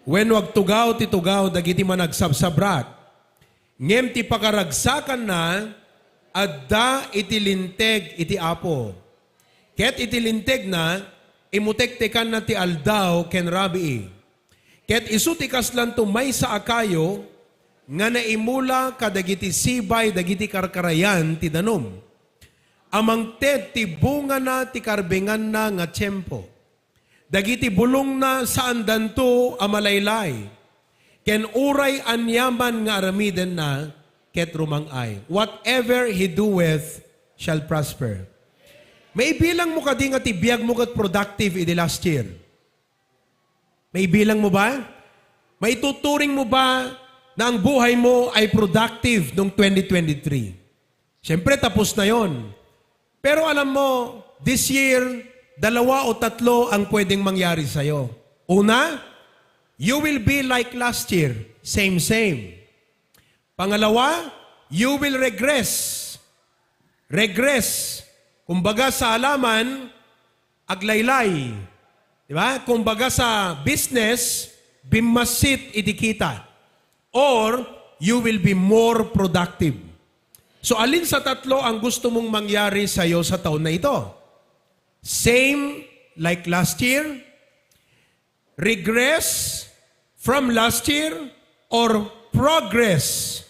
Wenno agtugaw ti tugaw dagiti managsabsabrak. Ngem ti pakaragsakanna adda iti linteg iti Apo. Ket iti lintegna, imutektekanna ti aldaw ken rabii. Ket isu ti kaslanto maysa a kayo nga naimula kadagiti sibay dagiti karkarayan ti danum, a mangted ti bungana ti karbenganna nga tiempo. Dagiti bulongna saandanto a malaylay, ken uray aniaman nga aramidenna ket rumang-ay. Whatever he doeth shall prosper. Maibilang mo kadi nga ti biag mo ket productive idi last year? Maibilang mo ba? Maituturing mo ba na ang buhay mo ay productive noong twenty twenty-three? Siyempre, tapos na yon. Pero alam mo, this year, dalawa o tatlo ang pwedeng mangyari sa'yo. Una, you will be like last year. Same, same. Pangalawa, you will regress. Regress. Kumbaga sa halaman, aglaylay. Di ba? Kumbaga sa business, bimmasit iti kita. Or, you will be more productive. So, alin sa tatlo ang gusto mong mangyari sa'yo sa taon na ito? Same like last year? Regress from last year or progress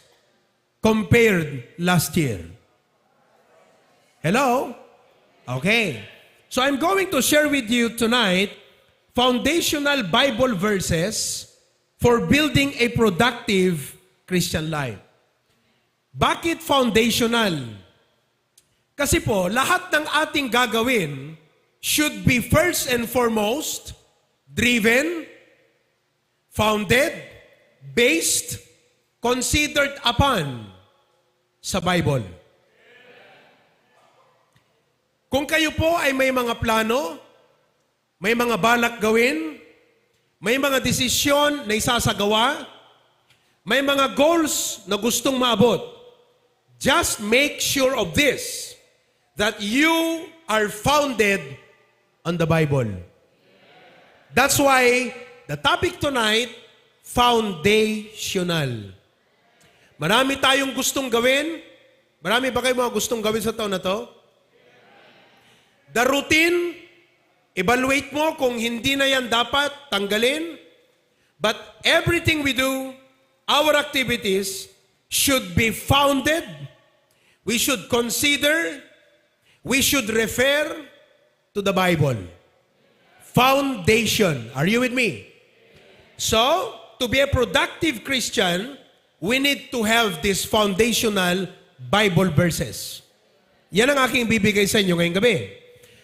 compared last year? Hello? Okay. So I'm going to share with you tonight foundational Bible verses for building a productive Christian life. Bakit foundational? Kasi po, lahat ng ating gagawin should be first and foremost driven, founded, based, considered upon sa Bible. Kung kayo po ay may mga plano, may mga balak gawin, may mga desisyon na isasagawa, may mga goals na gustong maabot, just make sure of this, that you are founded on the Bible. That's why the topic tonight, foundational. Marami tayong gustong gawin. Marami ba kayong mga gustong gawin sa taon na to? The routine, evaluate mo kung hindi na yan dapat tanggalin. But everything we do, our activities should be founded. We should consider, we should refer to the Bible. Foundation. Are you with me? So, to be a productive Christian, we need to have these foundational Bible verses. Yan ang aking bibigay sa inyo ngayong gabi.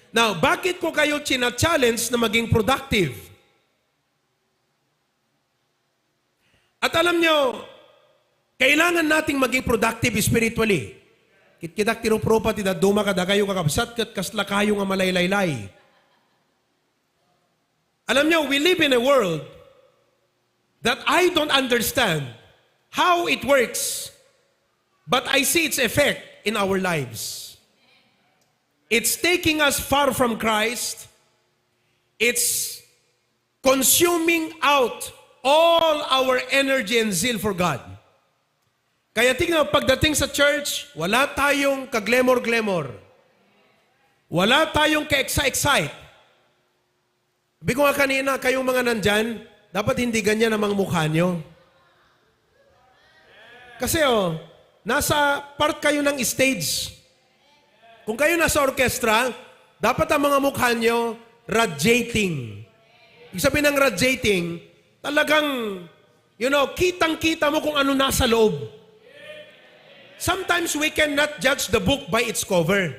Now, bakit ko kayo china-challenge na maging productive? At alam nyo, kailangan nating maging productive spiritually. Kitkitak ti ruprupa ti dadduma kadakayo, kakabsat, ket kasla kayo nga malaylaylay. Alam niyo, we live in a world that I don't understand how it works, but I see its effect in our lives. It's taking us far from Christ. It's consuming out all our energy and zeal for God. Kaya tingnan, pagdating sa church, wala tayong ka-glamour-glamour. Wala tayong ka-excite-excite. Sabi ko nga kanina, kayong mga nandyan, dapat hindi ganyan ang mga mukha nyo. Kasi oh, nasa part kayo ng stage. Kung kayo nasa orkestra, dapat ang mga mukha nyo radiating. Ibig sabihin ng radiating, talagang, you know, kitang-kita mo kung ano nasa loob. Sometimes we cannot judge the book by its cover.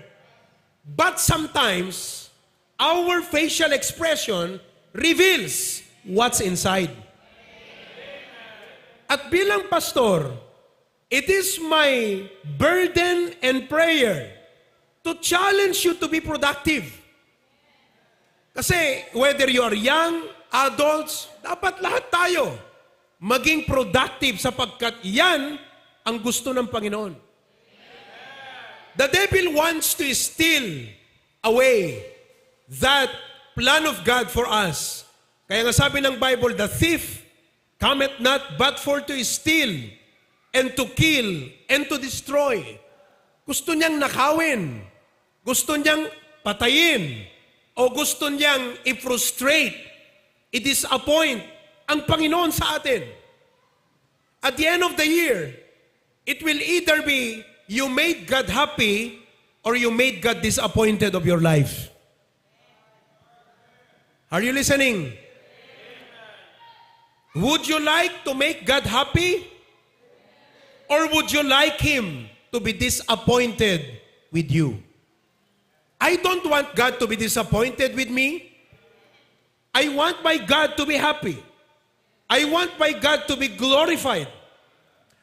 But sometimes, our facial expression reveals what's inside. At bilang pastor, it is my burden and prayer to challenge you to be productive. Kasi whether you are young, adults, dapat lahat tayo maging productive sapagkat yan ang gusto ng Panginoon. The devil wants to steal away that plan of God for us. Kaya nga sabi ng Bible, "The thief cometh not but for to steal and to kill and to destroy." Gusto niyang nakawin, gusto niyang patayin, o gusto niyang i-frustrate, i-disappoint ang Panginoon sa atin. At the end of the year, it will either be you made God happy or you made God disappointed of your life. Are you listening? Would you like to make God happy? Or would you like Him to be disappointed with you? I don't want God to be disappointed with me. I want my God to be happy. I want my God to be glorified.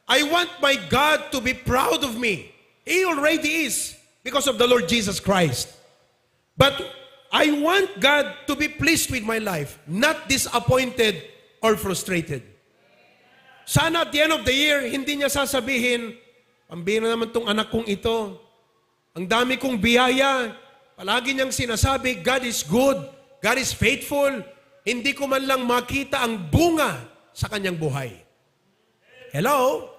I want my God to be proud of me. He already is because of the Lord Jesus Christ. But I want God to be pleased with my life, not disappointed or frustrated. Sana at the end of the year, hindi niya sasabihin, "Pambira naman tong anak kong ito. Ang dami kong biyaya." Palagi niyang sinasabi, "God is good. God is faithful." Hindi ko man lang makita ang bunga sa kanyang buhay. Hello?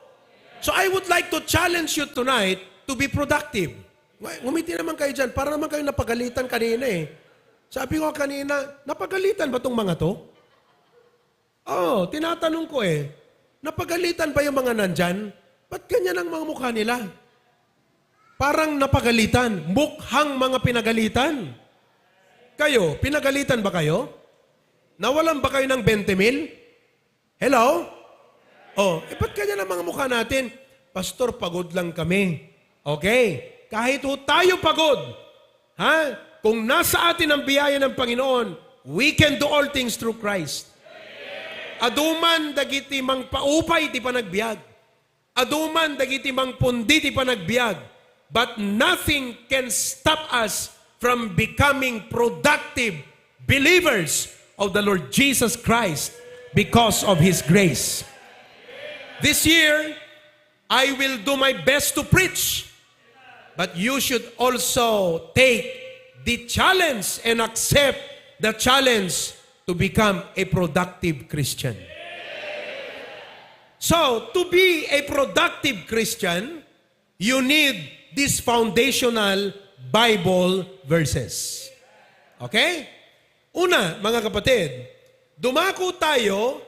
So I would like to challenge you tonight to be productive. Ngumiti naman kayo dyan. Para naman kayo napagalitan kanina eh. Sabi ko kanina, "Napagalitan ba tong mga to?" Oo, tinatanong ko eh. Napagalitan ba yung mga nandyan? Ba't ganyan ang mga mukha nila? Parang napagalitan. Mukhang mga pinagalitan. Kayo, pinagalitan ba kayo? Nawalan ba kayo ng twenty mil? Hello? Oh, eh, ba't ganyan ang mga mukha natin? "Pastor, pagod lang kami." Okay? Kahit ho tayo pagod, ha? Kung nasa atin ang biyaya ng Panginoon, we can do all things through Christ. Aduman dagiti mangpaupay ti panagbiag. Aduman dagiti mangpundi ti panagbiag, but nothing can stop us from becoming productive believers of the Lord Jesus Christ because of His grace. This year, I will do my best to preach, but you should also take the challenge and accept the challenge to become a productive Christian. So, to be a productive Christian, you need these foundational Bible verses. Okay? Una, mga kapatid, dumako tayo,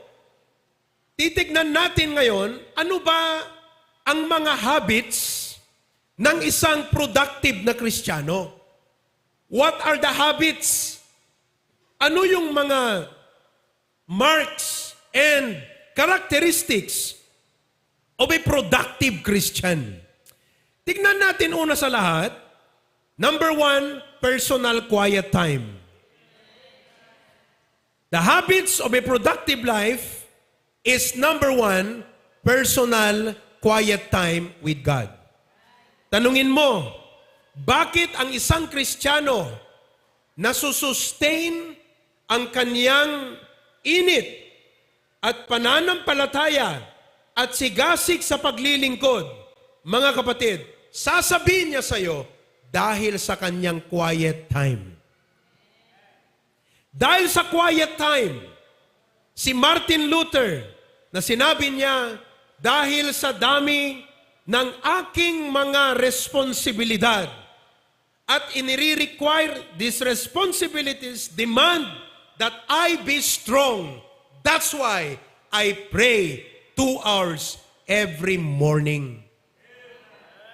titignan natin ngayon, ano ba ang mga habits ng isang productive na Kristiyano? What are the habits? Ano yung mga marks and characteristics of a productive Christian? Tignan natin una sa lahat. Number one, personal quiet time. The habits of a productive life is number one, personal quiet time with God. Tanungin mo, bakit ang isang Kristiyano nasusustain ang kanyang init at pananampalataya at sigasig sa paglilingkod, mga kapatid, sasabihin niya sa'yo, dahil sa kanyang quiet time. Dahil sa quiet time, si Martin Luther na sinabi niya, dahil sa dami ng aking mga responsibilidad at inire-require, these responsibilities demand that I be strong. That's why I pray two hours every morning.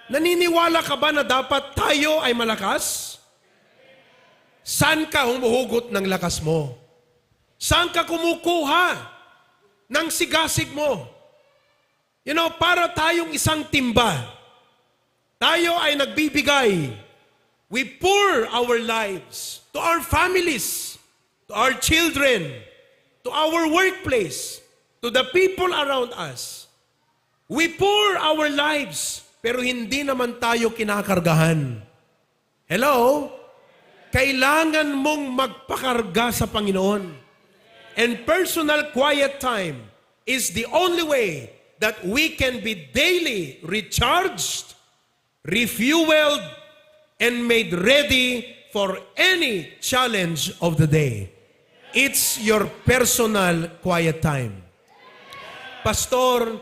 Naniniwala ka ba na dapat tayo ay malakas? Saan ka humuhugot ng lakas mo? Saan ka kumukuha ng sigasig mo? You know, para tayong isang timba, tayo ay nagbibigay. We pour our lives to our families, to our children, to our workplace, to the people around us. We pour our lives, pero hindi naman tayo kinakargahan. Hello? Kailangan mong magpakarga sa Panginoon. And personal quiet time is the only way that we can be daily recharged, refueled, and made ready for any challenge of the day. It's your personal quiet time. Pastor,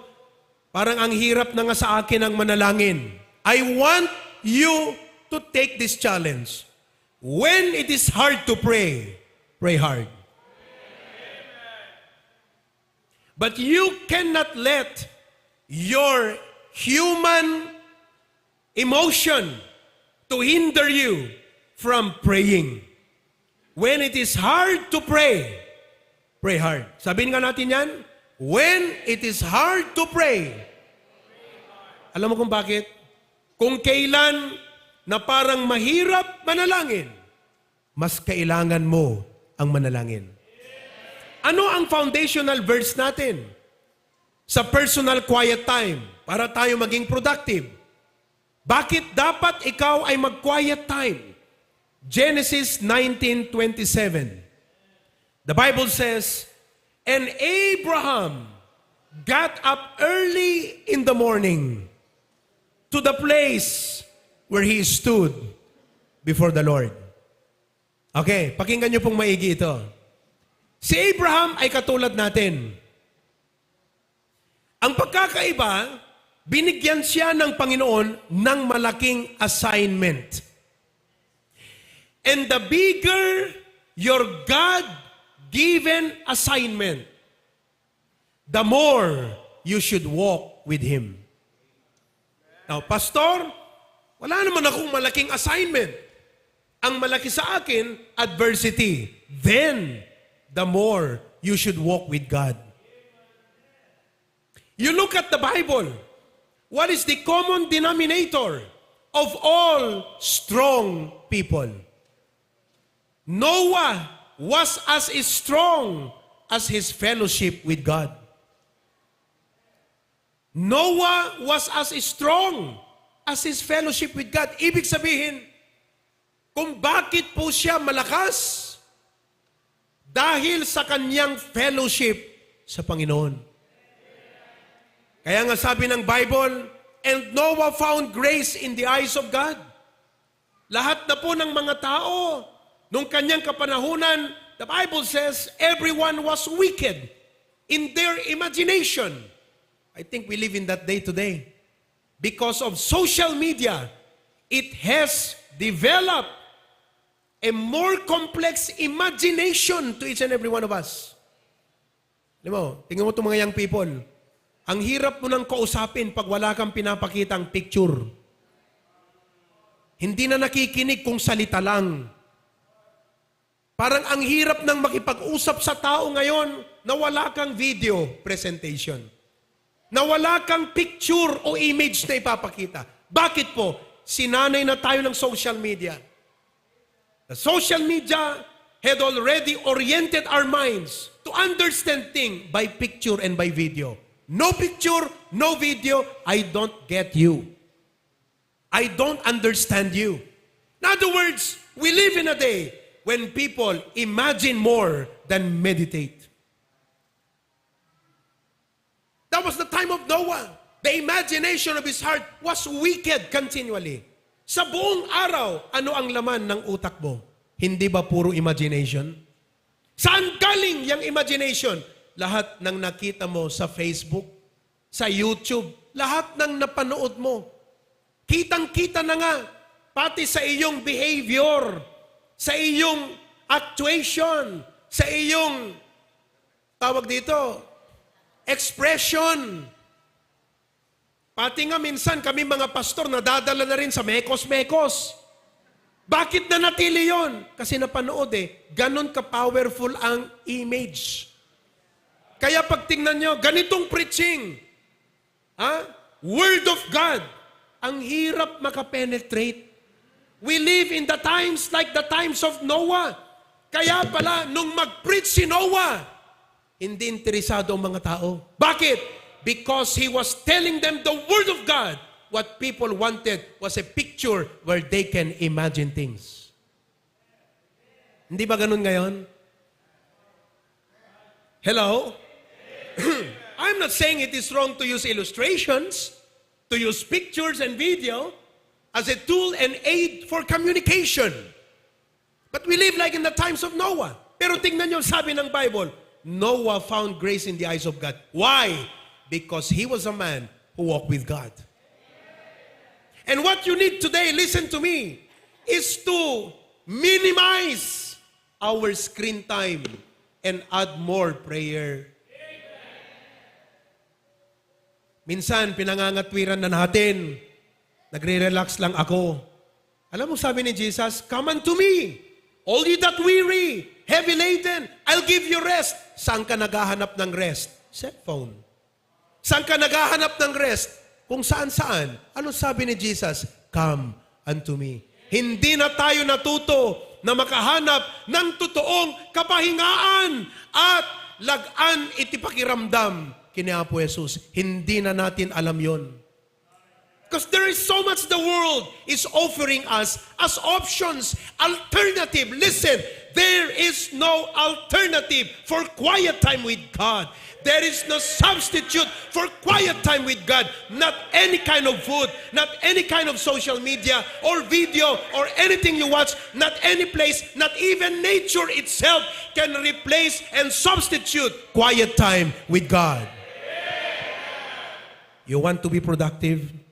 parang ang hirap na nga sa akin ang manalangin. I want you to take this challenge. When it is hard to pray, pray hard. But you cannot let your human emotion to hinder you from praying. When it is hard to pray, pray hard. Sabihin nga natin yan, when it is hard to pray. Alam mo kung bakit? Kung kailan na parang mahirap manalangin, mas kailangan mo ang manalangin. Ano ang foundational verse natin sa personal quiet time para tayo maging productive? Bakit dapat ikaw ay mag-quiet time? Genesis nineteen twenty-seven. The Bible says, "And Abraham got up early in the morning to the place where he stood before the Lord." Okay, pakinggan niyo pong maigi ito. Si Abraham ay katulad natin. Ang pagkakaiba, binigyan siya ng Panginoon ng malaking assignment. And the bigger your God-given assignment, the more you should walk with Him. Now, Pastor, wala naman akong malaking assignment. Ang malaki sa akin, adversity. Then, the more you should walk with God. You look at the Bible. What is the common denominator of all strong people? Noah was as strong as his fellowship with God. Noah was as strong as his fellowship with God. Ibig sabihin, kung bakit po siya malakas, dahil sa kanyang fellowship sa Panginoon. Kaya nga sabi ng Bible, "And Noah found grace in the eyes of God." Lahat na po ng mga tao nung kanyang kapanahunan, the Bible says, everyone was wicked in their imagination. I think we live in that day today. Because of social media, it has developed a more complex imagination to each and every one of us. Alam mo, tingnan mo itong mga young people. Ang hirap mo nang kausapin pag wala kang pinapakitang picture. Hindi na nakikinig kung salita lang. Parang ang hirap nang makipag-usap sa tao ngayon na wala kang video presentation, na wala kang picture o image na ipapakita. Bakit po? Sinanay na tayo ng social media. The social media had already oriented our minds to understand things by picture and by video. No picture, no video, I don't get you. I don't understand you. In other words, we live in a day when people imagine more than meditate. That was the time of Noah. The imagination of his heart was wicked continually. Sa buong araw, ano ang laman ng utak mo? Hindi ba puro imagination? Saan galing yang imagination? Lahat ng nakita mo sa Facebook, sa YouTube, lahat ng napanood mo. Kitang-kita na nga, pati sa iyong behavior, sa iyong actuation, sa iyong, tawag dito, expression. Pati nga minsan kami mga pastor, nadadala na rin sa mekos-mekos. Bakit nanatili yon? Kasi napanood eh. Ganon ka-powerful ang image. Kaya pag tingnan nyo, ganitong preaching, ha? Word of God, ang hirap makapenetrate. We live in the times like the times of Noah. Kaya pala, nung mag-preach si Noah, hindi interesado ang mga tao. Bakit? Because he was telling them the word of God. What people wanted was a picture where they can imagine things. Hindi ba ganun ngayon? Hello? I'm not saying it is wrong to use illustrations, to use pictures and video as a tool and aid for communication. But we live like in the times of Noah. Pero tingnan niyo, sabi ng Bible, Noah found grace in the eyes of God. Why? Because he was a man who walked with God. And what you need today, listen to me, is to minimize our screen time and add more prayer. Minsan, pinangangatwiran na natin. Nagre-relax lang ako. Alam mo, sabi ni Jesus, "Come unto me, all ye that weary, heavy laden, I'll give you rest." Saan ka naghahanap ng rest? Cellphone. Saan ka naghahanap ng rest? Kung saan-saan. Ano sabi ni Jesus? "Come unto me." Hindi na tayo natuto na makahanap ng totoong kapahingaan at lagan iti pakiramdam kini Apo Jesus. Hindi na natin alam yon. Because there is so much the world is offering us as options, alternative. Listen, there is no alternative for quiet time with God. There is no substitute for quiet time with God. Not any kind of food, not any kind of social media or video or anything you watch, not any place, not even nature itself can replace and substitute quiet time with God. You want to be productive?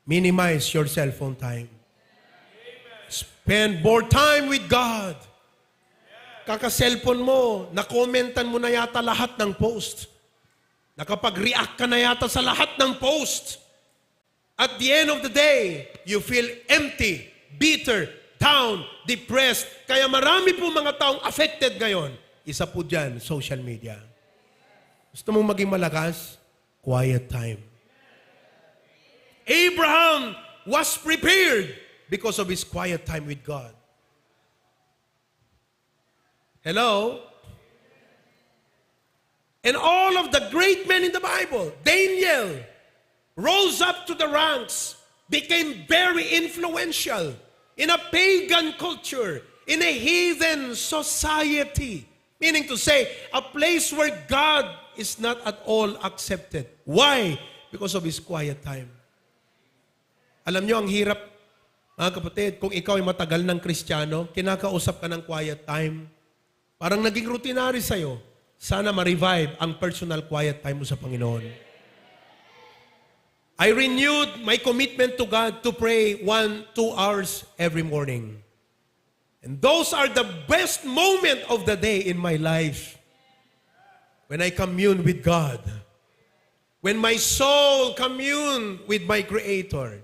Minimize your cellphone time. Spend more time with God. Kaka-cellphone mo, nakomentan mo na yata lahat ng post. Nakapag-react ka na yata sa lahat ng post. At the end of the day, you feel empty, bitter, down, depressed. Kaya marami po mga taong affected ngayon. Isa po dyan, social media. Gusto mong maging malakas? Quiet time. Abraham was prepared because of his quiet time with God. Hello? And all of the great men in the Bible, Daniel rose up to the ranks, became very influential in a pagan culture, in a heathen society. Meaning to say, a place where God is not at all accepted. Why? Because of his quiet time. Alam nyo, ang hirap, mga kapatid, kung ikaw ay matagal ng Kristiyano, kinakausap ka ng quiet time. Parang naging routinary sa'yo. Sana ma-revive ang personal quiet time mo sa Panginoon. I renewed my commitment to God to pray one, two hours every morning. And those are the best moment of the day in my life. When I commune with God. When my soul commune with my Creator,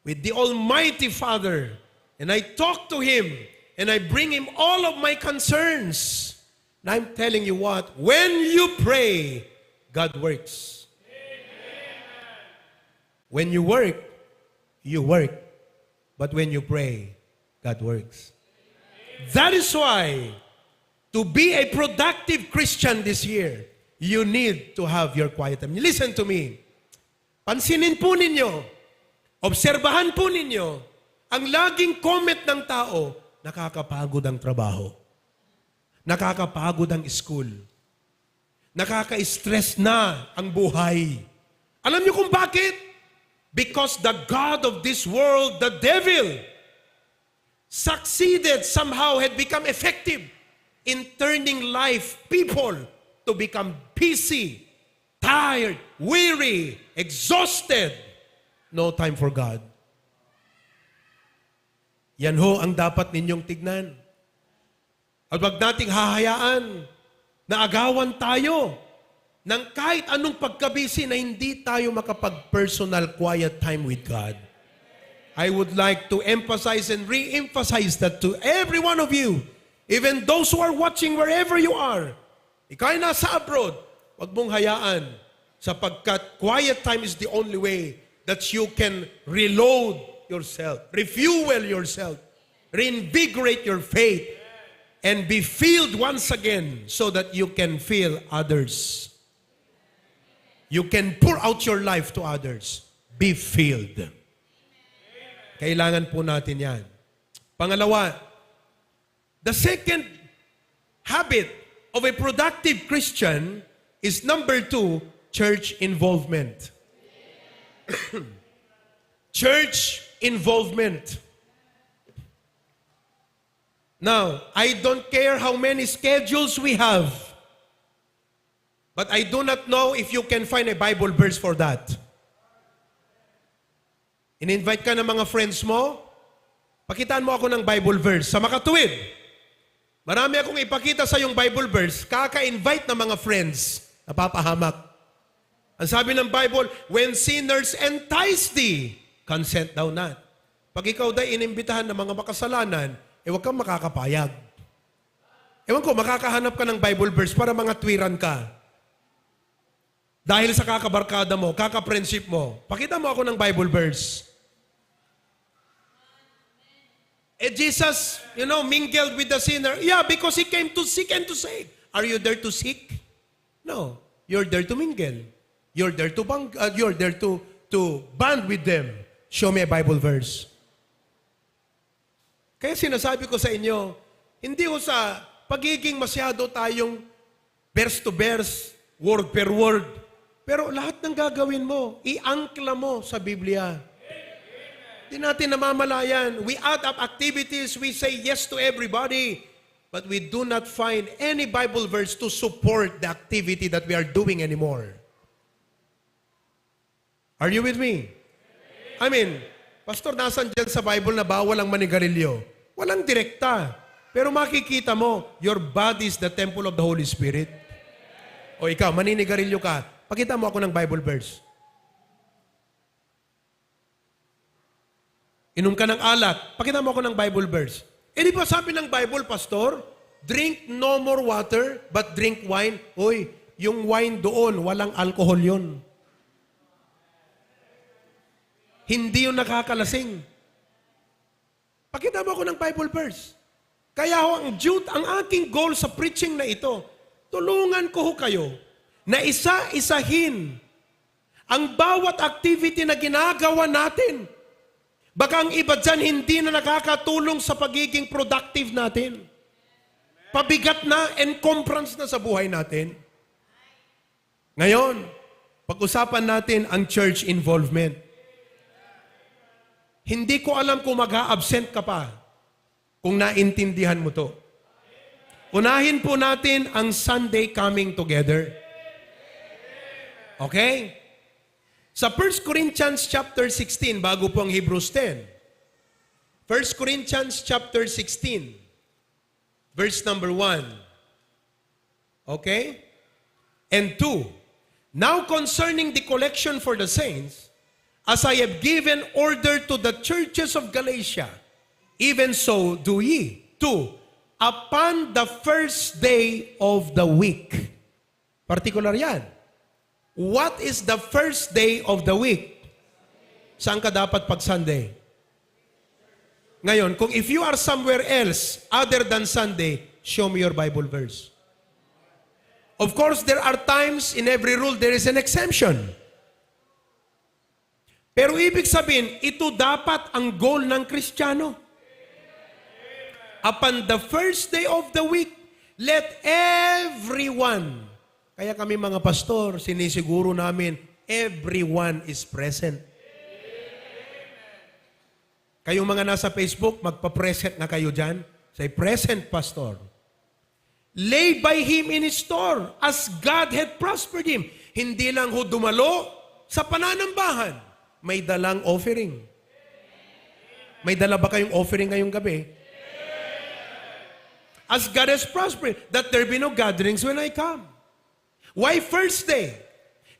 with the Almighty Father, and I talk to Him, and I bring Him all of my concerns. And I'm telling you what, when you pray, God works. When you work, you work. But when you pray, God works. That is why, to be a productive Christian this year, you need to have your quiet time. Listen to me. Pansinin po ninyo, obserbahan po ninyo, Ang laging comment ng tao, "Nakakapagod ang trabaho. Nakakapagod ang school. Nakaka-stress na ang buhay." Alam niyo kung bakit? Because the god of this world, the devil, succeeded somehow, had become effective in turning life, people, to become busy, tired, weary, exhausted. No time for God. Yan ho ang dapat ninyong tignan. At wag nating hahayaan na agawan tayo ng kahit anong pagkabisi na hindi tayo makapag-personal quiet time with God. I would like to emphasize and re-emphasize that to every one of you, even those who are watching wherever you are, ikay nasa abroad, wag mong hayaan, sapagkat quiet time is the only way that you can reload yourself, refuel yourself, reinvigorate your faith, and be filled once again so that you can fill others. You can pour out your life to others. Be filled. Kailangan po natin yan. Pangalawa, the second habit of a productive Christian is number two, church involvement. Church involvement. Now, I don't care how many schedules we have, but I do not know if you can find a Bible verse for that. In-invite ka ng mga friends mo, pakitaan mo ako ng Bible verse. Sa makatuwid, marami akong ipakita sa yung Bible verse, kaka-invite ng mga friends, napapahamak. Ang sabi ng Bible, "When sinners entice thee, consent thou not." Pag ikaw day inimbitahan ng mga makasalanan, eh, huwag kang makakapayag. Ewan ko, makakahanap ka ng Bible verse para mangatwiran ka. Dahil sa kakabarkada mo, kaka-friendship mo, pakita mo ako ng Bible verse. Eh, Jesus, you know, mingled with the sinner. Yeah, because he came to seek and to save. Are you there to seek? No. You're there to mingle. You're there to bang, uh, you're there to, to bond with them. Show me a Bible verse. Kaya sinasabi ko sa inyo, hindi ho sa pagiging masyado tayong verse to verse, word per word, pero lahat ng gagawin mo, iangkla mo sa Biblia. Di natin namamalayan. We add up activities, we say yes to everybody, but we do not find any Bible verse to support the activity that we are doing anymore. Are you with me? I mean, "Pastor, nasan dyan sa Bible na bawal ang manigarilyo?" Walang direkta. Pero makikita mo, your body is the temple of the Holy Spirit. O ikaw, maninigarilyo ka, pakita mo ako ng Bible verse. Inom ka ng alak, pakita mo ako ng Bible verse. Eh, di ba sabi ng Bible, "Pastor, drink no more water, but drink wine"? Uy, yung wine doon, walang alcohol yun. Hindi yun nakakalasing. Pakita mo ako ng Bible verse. Kaya ho, ang Jude, ang aking goal sa preaching na ito, tulungan ko ho kayo na isa-isahin ang bawat activity na ginagawa natin. Baka ang iba dyan hindi na nakakatulong sa pagiging productive natin. Pabigat na, encumbrance na sa buhay natin. Ngayon, pag-usapan natin ang church involvement. Hindi ko alam kung mag-a-absent ka pa, kung naintindihan mo to. Unahin po natin ang Sunday coming together. Okay? Sa First Corinthians chapter sixteen, bago po ang Hebrews ten. First Corinthians chapter sixteen, verse number one. Okay? And two, "Now concerning the collection for the saints, as I have given order to the churches of Galatia, even so do ye." Two, "Upon the first day of the week." Particular yan. What is the first day of the week? Saan ka dapat pag Sunday? Ngayon, kung if you are somewhere else other than Sunday, show me your Bible verse. Of course, there are times in every rule there is an exemption. Pero ibig sabihin, ito dapat ang goal ng Kristiyano. Upon the first day of the week, let everyone, kaya kami mga pastor, sinisiguro namin, everyone is present. Kayong mga nasa Facebook, magpa-present nga kayo dyan. Say, "Present, Pastor." Lay by him in his store as God had prospered him. Hindi lang ho dumalo sa pananambahan. May dalang offering. May dala ba kayong offering ngayong gabi? As God has prospered, that there be no gatherings when I come. Why first day?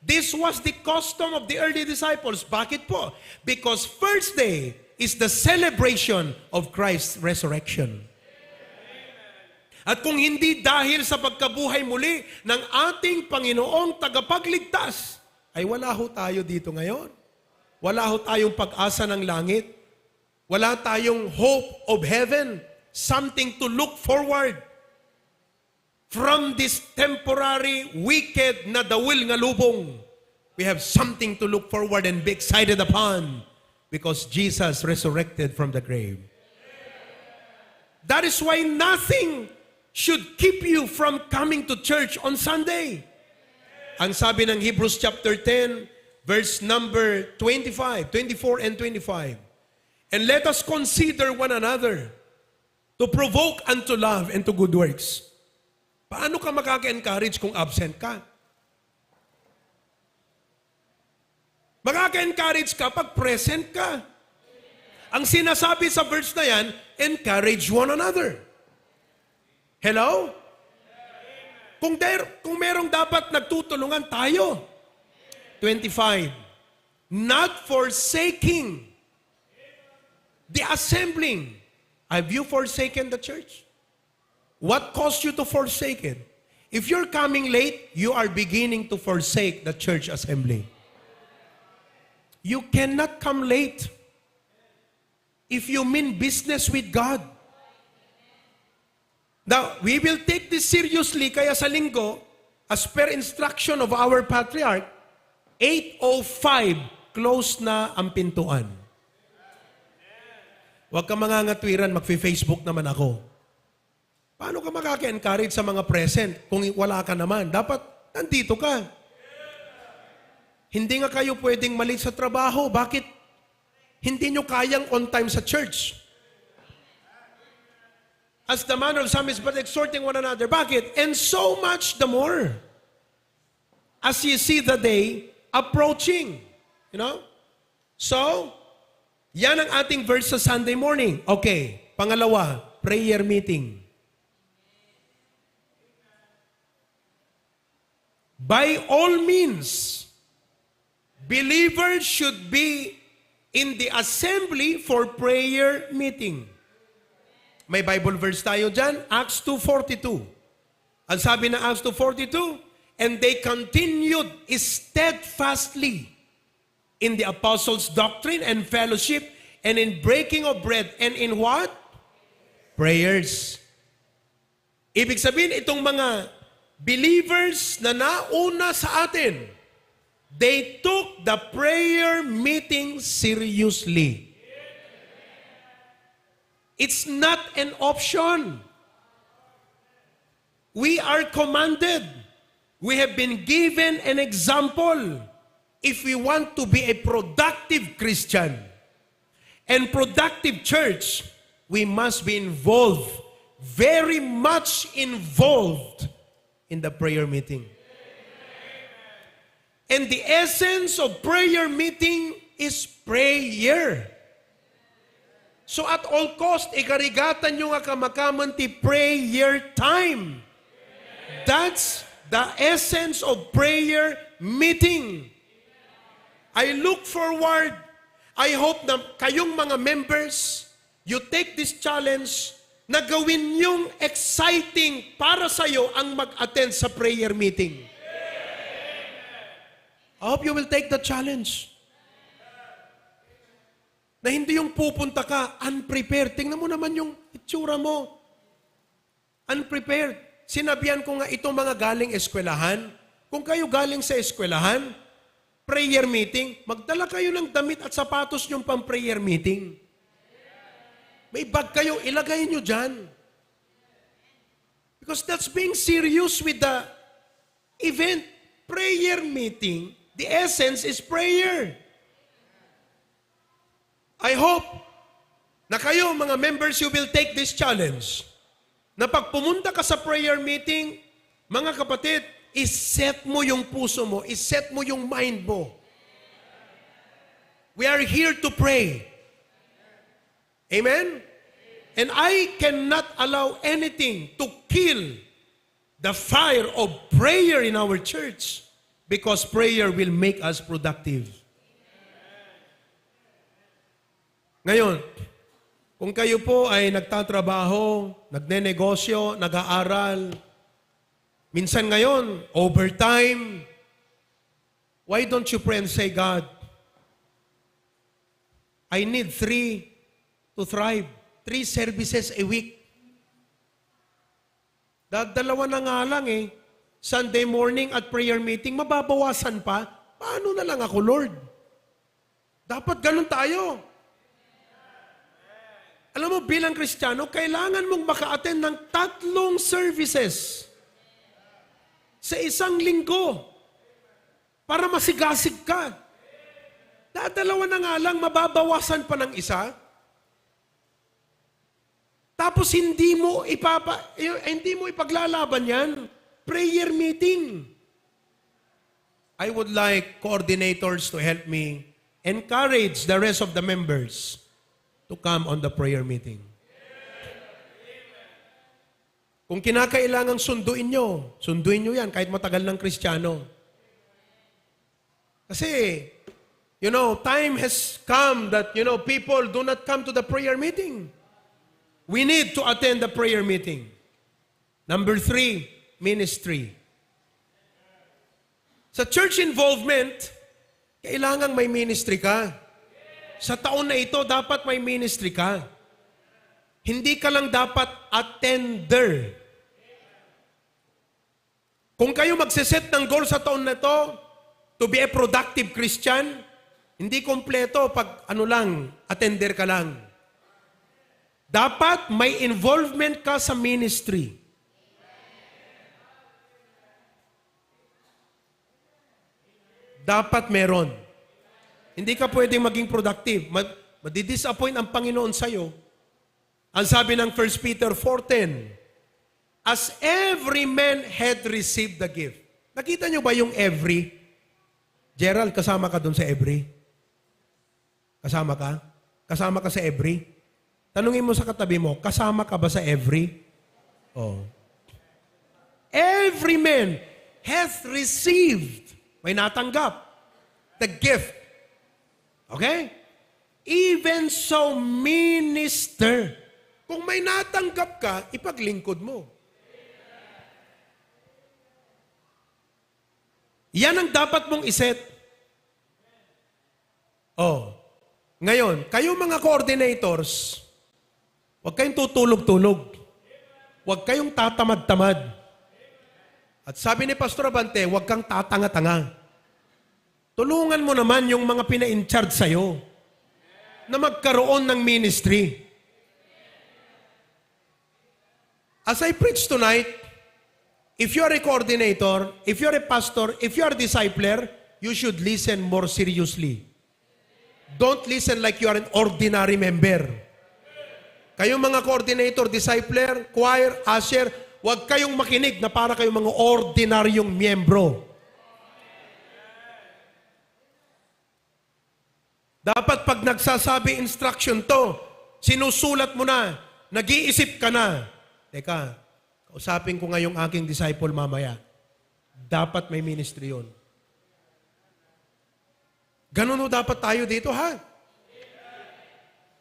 This was the custom of the early disciples. Bakit po? Because first day is the celebration of Christ's resurrection. At kung hindi dahil sa pagkabuhay muli ng ating Panginoong tagapagligtas, ay wala ho tayo dito ngayon. Wala ho tayong pag-asa ng langit. Wala tayong hope of heaven, something to look forward. From this temporary, wicked, nadawil nga lubong, we have something to look forward and be excited upon because Jesus resurrected from the grave. That is why nothing should keep you from coming to church on Sunday. Ang sabi ng Hebrews chapter ten, verse number twenty-five, twenty-four and twenty-five. "And let us consider one another to provoke unto love and to good works." Paano ka makaka-encourage kung absent ka? Makaka-encourage ka pag present ka. Ang sinasabi sa verse na yan, "Encourage one another." Hello? Kung, der, kung merong dapat nagtutulungan tayo. Twenty-five, not forsaking the assembling. Have you forsaken the church? What caused you to forsake it? If you're coming late, you are beginning to forsake the church assembly. You cannot come late if you mean business with God. Now, we will take this seriously, kaya sa Linggo, as per instruction of our patriarch, eight oh five, close na ang pintuan. Huwag ka mangangatwiran, magfi-Facebook naman ako. Paano ka makaka-encourage sa mga present kung wala ka naman? Dapat nandito ka. Hindi nga kayo pwedeng malit sa trabaho. Bakit hindi nyo kayang on time sa church? As the manner of some is but exhorting one another. Bakit? And so much the more as you see the day approaching. You know? So, yan ang ating verse sa Sunday morning. Okay, pangalawa, prayer meeting. By all means, believers should be in the assembly for prayer meeting. May Bible verse tayo dyan, Acts two forty-two. Ang sabi ng Acts two forty-two, "And they continued steadfastly in the apostles' doctrine and fellowship, and in breaking of bread, and in what? Prayers." Ibig sabihin, itong mga believers na nauna sa atin, they took the prayer meeting seriously. It's not an option. We are commanded. We have been given an example. If we want to be a productive Christian and productive church, we must be involved, very much involved in the prayer meeting. And the essence of prayer meeting is prayer. So at all cost, ikarigatan nyo nga kamakaman ti prayer time. That's the essence of prayer meeting. I look forward, I hope na kayong mga members, you take this challenge na gawin yung exciting para sa'yo ang mag-attend sa prayer meeting. I hope you will take the challenge. Na hindi yung pupunta ka unprepared. Tingnan mo naman yung itsura mo. Unprepared. Sinabihan ko nga itong mga galing eskwelahan. Kung kayo galing sa eskwelahan, prayer meeting, magdala kayo ng damit at sapatos niyong pang prayer meeting. May bag kayo, ilagay niyo dyan. Because that's being serious with the event. Prayer meeting, the essence is prayer. I hope na kayo, mga members, you will take this challenge. Na pag pumunta ka sa prayer meeting, mga kapatid, iset mo yung puso mo, iset mo yung mind mo. We are here to pray. Amen? And I cannot allow anything to kill the fire of prayer in our church because prayer will make us productive. Ngayon, kung kayo po ay nagtatrabaho, nagnenegosyo, nag-aaral, minsan ngayon, overtime, why don't you pray and say, "God, I need three to thrive, three services a week." Dagdalawa na nga lang eh. Sunday morning at prayer meeting, mababawasan pa. Paano na lang ako, Lord? Dapat ganun tayo. Alam mo, bilang Kristiyano, kailangan mong maka-attend ng tatlong services sa isang linggo para masigasig ka. Dadalawa na nga lang, mababawasan pa ng isa. Tapos hindi mo ipapa-, eh, hindi mo ipaglalaban yan. Prayer meeting. I would like coordinators to help me encourage the rest of the members to come on the prayer meeting. Kung kinakailangang sunduin nyo, sunduin nyo yan kahit matagal ng Kristiyano. Kasi, you know, time has come that, you know, people do not come to the prayer meeting. We need to attend the prayer meeting. Number three, ministry. Sa church involvement, kailangang may ministry ka. Sa taon na ito, dapat may ministry ka. Hindi ka lang dapat attender. Kung kayo magse-set ng goal sa taon na ito, to be a productive Christian, hindi kompleto pag ano lang, attender ka lang. Dapat may involvement ka sa ministry. Dapat meron. Hindi ka pwedeng maging productive. Ma-, madidisappoint ang Panginoon sa'yo. Ang sabi ng First Peter four ten, "As every man hath received the gift." Nakita nyo ba yung every? Gerald, kasama ka dun sa every? Kasama ka? Kasama ka sa every? Tanungin mo sa katabi mo, "Kasama ka ba sa every?" Oh. "Every man hath received," may natanggap, "the gift." Okay? "Even so, minister." Kung may natanggap ka, ipaglingkod mo. Yan ang dapat mong iset. Oh. Ngayon, kayo mga coordinators, huwag kayong tutulog-tulog. Huwag kayong tatamad-tamad. At sabi ni Pastor Abante, huwag kang tatanga-tanga. Tulungan mo naman yung mga pina-in-charge sa'yo na magkaroon ng ministry. As I preach tonight, if you are a coordinator, if you are a pastor, if you are a discipler, you should listen more seriously. Don't listen like you are an ordinary member. Kayong mga coordinator, discipler, choir, usher, huwag kayong makinig na para kayong mga ordinaryong miyembro. Dapat pag nagsasabi instruction to, sinusulat mo na, nag-iisip ka na. Teka, kausapin ko nga yung aking disciple mamaya. Dapat may ministry yun. Ganun ho dapat tayo dito, ha?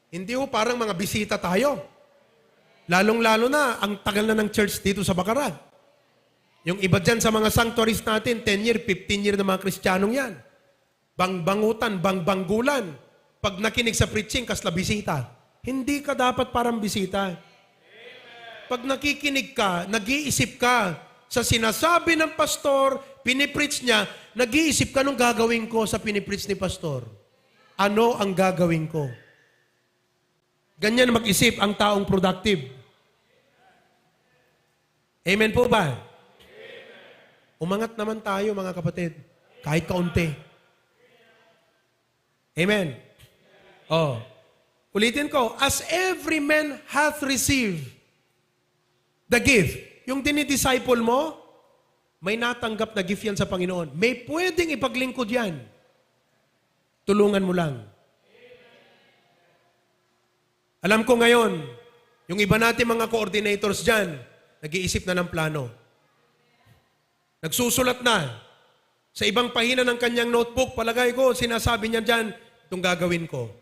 Hindi ho parang mga bisita tayo. Lalong-lalo na, ang tagal na ng church dito sa Bacara. Yung iba dyan sa mga sanctuaries natin, ten year, fifteen year na mga Kristiyanong yan. Bangbangutan, bangbanggulan. Pag nakinig sa preaching, kasla bisita. Hindi ka dapat parang bisita. Pag nakikinig ka, nag-iisip ka sa sinasabi ng pastor, Pinipreach niya, nag-iisip ka, "Anong gagawin ko sa pinipreach ni pastor? Ano ang gagawin ko?" Ganyan mag-isip ang taong productive. Amen po ba? Umangat naman tayo, mga kapatid. Kahit kaunti. Amen. Oh. Ulitin ko, "As every man hath received the gift." Yung dinidisciple mo, may natanggap na gift yan sa Panginoon. May pwedeng ipaglingkod yan. Tulungan mo lang. Alam ko ngayon, yung iba natin mga coordinators dyan, nag-iisip na ng plano. Nagsusulat na. Sa ibang pahina ng kanyang notebook, palagay ko, sinasabi niya dyan, "Itong gagawin ko."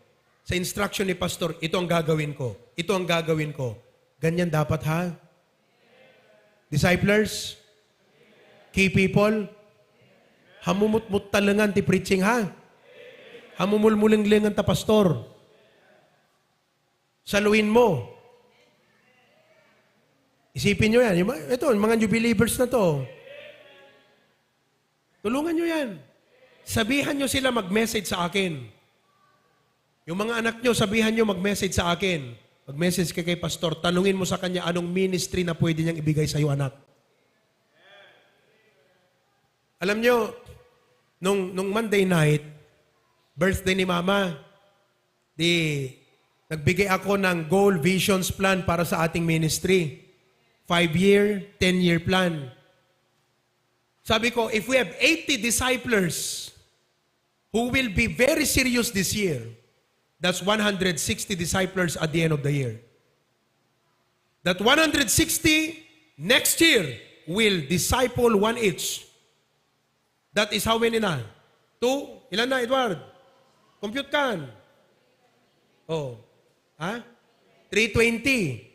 Sa instruction ni pastor, "Ito ang gagawin ko. Ito ang gagawin ko." Ganyan dapat, ha? Disciples? Key people? Hamumutmut talengan ti preaching, ha? Hamumulmulenglengan ta, pastor. Saluin mo. Isipin nyo yan. Yung mga, ito, yung mga new believers na to. Tulungan nyo yan. Sabihan nyo sila mag-message sa akin. Yung mga anak nyo, sabihan nyo mag-message sa akin. Mag-message ka kay pastor. Tanungin mo sa kanya anong ministry na pwede niyang ibigay sa'yo, anak. Alam nyo, nung, nung Monday night, birthday ni Mama, di nagbigay ako ng goal, visions, plan para sa ating ministry. Five-year, ten-year plan. Sabi ko, if we have eighty disciples who will be very serious this year, that's one hundred sixty disciples at the end of the year. That one hundred sixty next year will disciple one each. That is how many na? Two? Ilan na, Edward? Compute kan. Oh. Ha? Three twenty.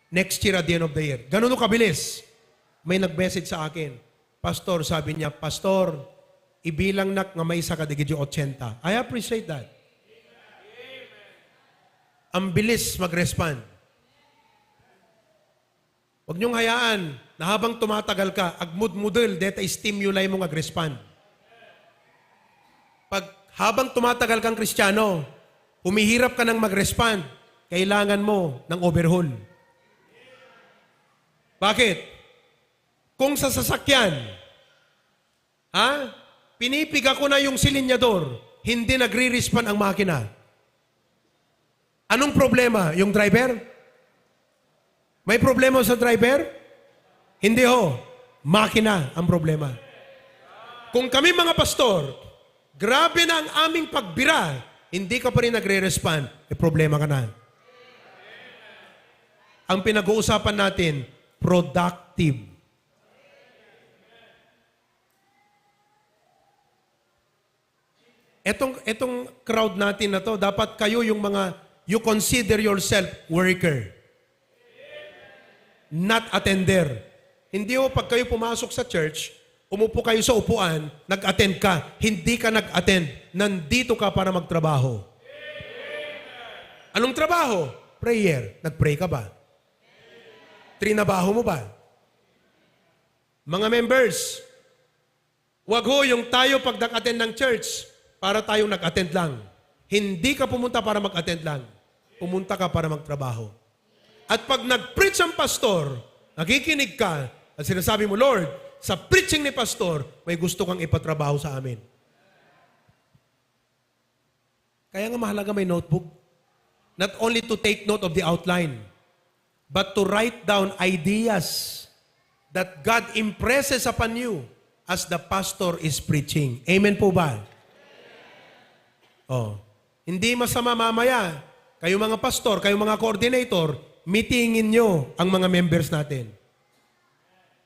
Next year at the end of the year. Ganun kabilis. May nag-message sa akin. "Pastor," sabi niya, "Pastor, ibilang nak nga maysa kadagiti ochenta." I appreciate that. Ang bilis mag-respond. Huwag niyong hayaan na habang tumatagal ka, agmudmudel deta stimuli mo nga agrespond. Pag habang tumatagal kang Kristiyano, humihirap ka nang magrespond, kailangan mo ng overhaul. Bakit? Kung sa sasakyan, ha? Pinipiga ko na yung silinyador, hindi nagre-respond ang makina. Anong problema? Yung driver? May problema sa driver? Hindi ho. Makina ang problema. Kung kami mga pastor, grabe na ang aming pagbira, hindi ka pa rin nagre-respond, may problema ka na. Ang pinag-uusapan natin, productive. Etong, etong crowd natin na to, dapat kayo yung mga, you consider yourself worker, not attender. Hindi ho pag kayo pumasok sa church, umupo kayo sa upuan, nag-attend ka. Hindi ka nag-attend. Nandito ka para magtrabaho. Anong trabaho? Prayer. Nag-pray ka ba? Trinabaho mo ba? Mga members, wag ho yung tayo pag nag-attend ng church, para tayong nag-attend lang. Hindi ka pumunta para mag-attend lang. Pumunta ka para magtrabaho. At pag nag-preach ang pastor, nakikinig ka, at sinasabi mo, "Lord, sa preaching ni pastor, may gusto kang ipatrabaho sa amin." Kaya nga mahalaga may notebook. Not only to take note of the outline, but to write down ideas that God impresses upon you as the pastor is preaching. Amen po ba? Oh. Hindi masama mamaya, kayo mga pastor, kayo mga coordinator, meetingin nyo ang mga members natin.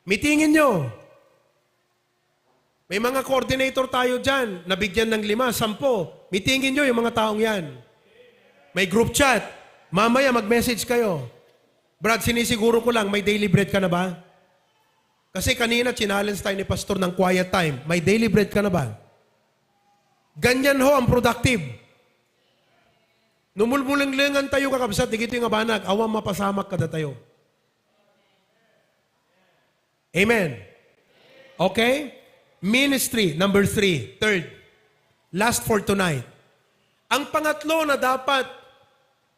Meetingin nyo. May mga coordinator tayo dyan, nabigyan ng lima, sampo. Meetingin nyo yung mga taong yan. May group chat. Mamaya mag-message kayo. "Brad, sinisiguro ko lang, may daily bread ka na ba?" Kasi kanina, challenge tayo ni Pastor ng quiet time. "May daily bread ka na ba?" Ganyan ho ang productive. Numulmulenglengan tayo, kakabsat, digito nga banag, awan mapasamak kada tayo. Amen. Okay? Ministry, number three. Third, last for tonight. Ang pangatlo na dapat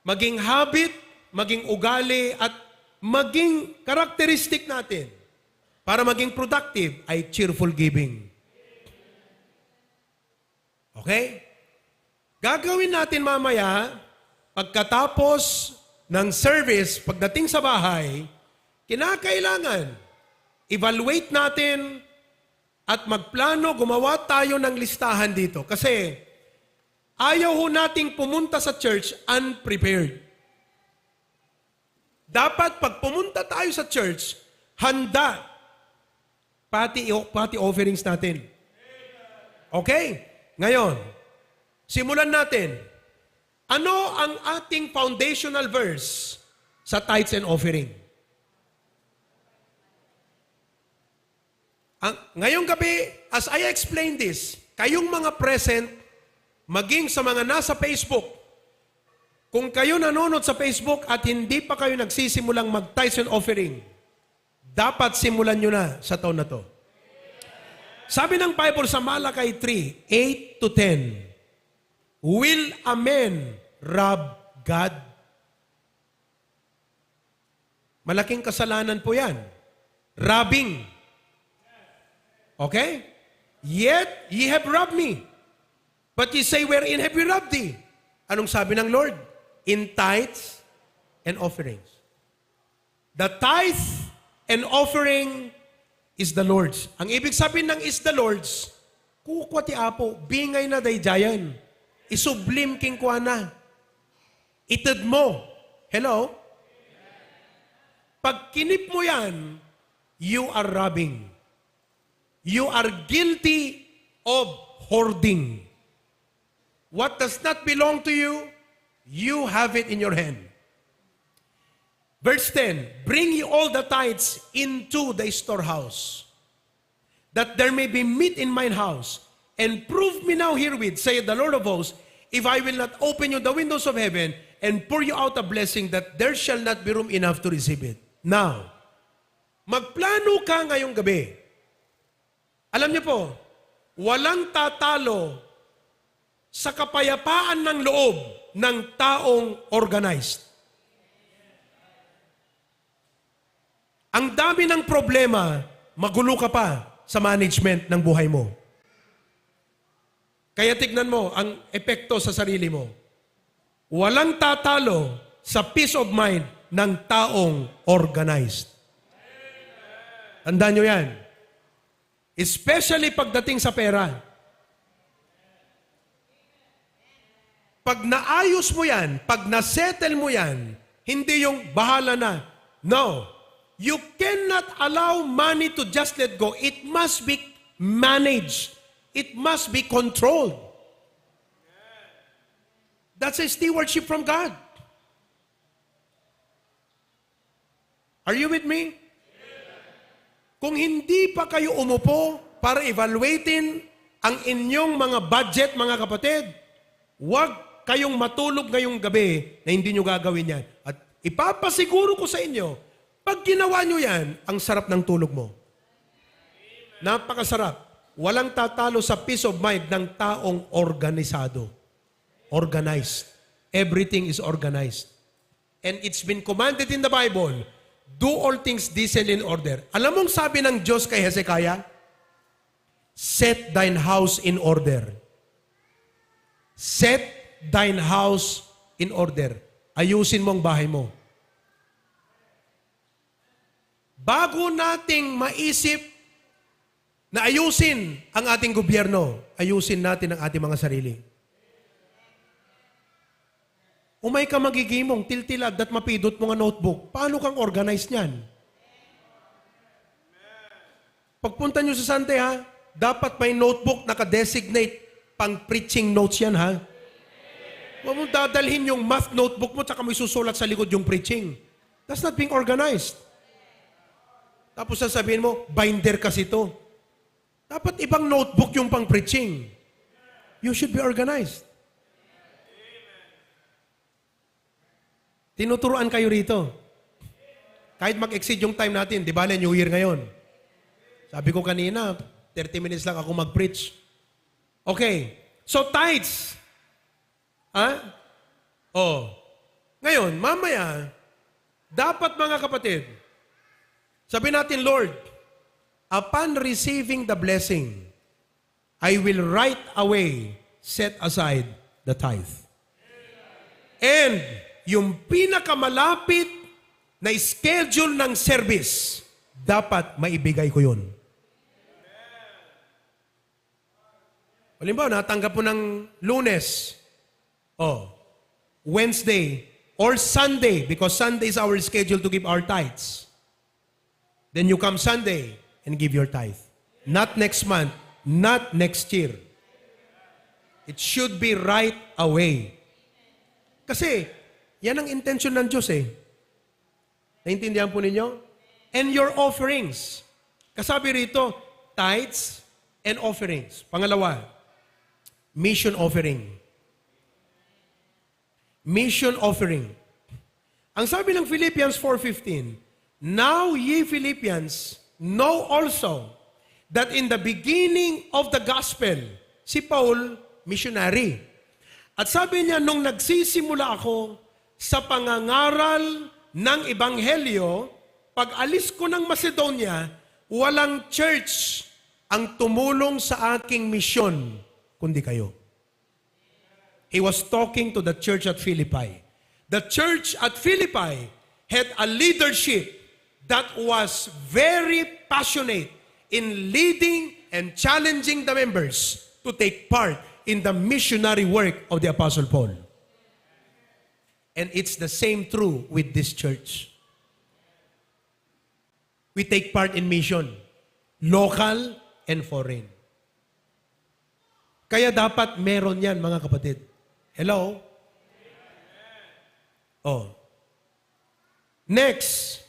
maging habit, maging ugali, at maging karakteristik natin para maging productive ay cheerful giving. Okay? Gagawin natin mamaya, pagkatapos ng service, pagdating sa bahay, kinakailangan, evaluate natin at magplano, gumawa tayo ng listahan dito. Kasi ayaw ho nating pumunta sa church unprepared. Dapat pag pumunta tayo sa church, handa. Pati, pati offerings natin. Okay? Ngayon, simulan natin. Ano ang ating foundational verse sa tithes and offering? Ang, ngayong gabi, as I explain this, kayong mga present, maging sa mga nasa Facebook, kung kayo nanonood sa Facebook at hindi pa kayo nagsisimulang mag-tithes and offering, dapat simulan nyo na sa taon na to. Sabi ng Bible sa Malachi three, eight to ten, "Will a man rob God?" Malaking kasalanan po yan. Robbing. Okay? "Yet ye have robbed me. But ye say, 'Wherein have we robbed thee?'" Anong sabi ng Lord? "In tithes and offerings." The tithe and offering is the Lord's. Ang ibig sabihin ng "is the Lord's", kukua ti Apo, bingayna daydiayen. Isublim kenkuana. Ited mo. Hello? Pag kinip mo yan, you are robbing. You are guilty of hoarding. What does not belong to you, you have it in your hand. Verse ten, "Bring ye all the tithes into the storehouse, that there may be meat in mine house. And prove me now herewith, saith the Lord of hosts, if I will not open you the windows of heaven and pour you out a blessing that there shall not be room enough to receive it." Now, magplano ka ngayong gabi. Alam niyo po, walang tatalo sa kapayapaan ng loob ng taong organized. Ang dami ng problema, magulo ka pa sa management ng buhay mo. Kaya tignan mo ang epekto sa sarili mo. Walang tatalo sa peace of mind ng taong organized. Tandaan nyo yan. Especially pagdating sa pera. Pag naayos mo yan, pag nasettle mo yan, hindi yung bahala na. No. You cannot allow money to just let go. It must be managed. It must be controlled. That's a stewardship from God. Are you with me? Kung hindi pa kayo umupo para evaluatein ang inyong mga budget, mga kapatid, huwag kayong matulog ngayong gabi na hindi nyo gagawin yan. At ipapasiguro ko sa inyo, pag ginawa nyo yan, ang sarap ng tulog mo. Napakasarap. Walang tatalo sa peace of mind ng taong organisado. Organized. Everything is organized. And it's been commanded in the Bible, "Do all things decent in order." Alam mong sabi ng Diyos kay Hezekiah? "Set thine house in order." Set thine house in order. Ayusin mo ang bahay mo. Bago nating maisip na ayusin ang ating gobyerno, ayusin natin ang ating mga sarili. Umay ka magigimong, tiltilad, dat mapidot mo nga notebook. Paano kang organized niyan? Pagpunta nyo sa Sunday, ha, dapat may notebook naka-designate pang preaching notes yan, ha? Huwag mong dadalhin yung math notebook mo tsaka mo isusulat sa likod yung preaching. That's not being organized. Tapos sasabihin mo, "Binder kasi to." Dapat ibang notebook yung pang preaching. You should be organized. Tinuturuan kayo rito. Kahit mag-exceed yung time natin, di ba, New Year ngayon. Sabi ko kanina, Thirty minutes lang ako mag-preach. Okay. So, tithes. Ha? Oh. Ngayon, mamaya, dapat, mga kapatid, sabi natin, "Lord, upon receiving the blessing, I will right away set aside the tithe." And yung pinakamalapit na schedule ng service, dapat maibigay ko yun. Halimbawa, natanggap mo ng Lunes, oh, Wednesday, or Sunday, because Sunday is our schedule to give our tithes. Then you come Sunday and give your tithe. Not next month, not next year. It should be right away. Kasi, yan ang intention ng Diyos eh. Naintindihan po ninyo? And your offerings. Kasabi rito, tithes and offerings. Pangalawa, mission offering. Mission offering. Ang sabi ng Philippians four fifteen, "Now ye Philippians know also that in the beginning of the gospel," si Paul, missionary. At sabi niya, "Nung nagsisimula ako sa pangangaral ng ebanghelyo, pag-alis ko ng Macedonia, walang church ang tumulong sa aking misyon, kundi kayo." He was talking to the church at Philippi. The church at Philippi had a leadership that was very passionate in leading and challenging the members to take part in the missionary work of the Apostle Paul. And it's the same true with this church. We take part in mission, local and foreign. Kaya dapat meron yan, mga kapatid. Hello? Oh. Next,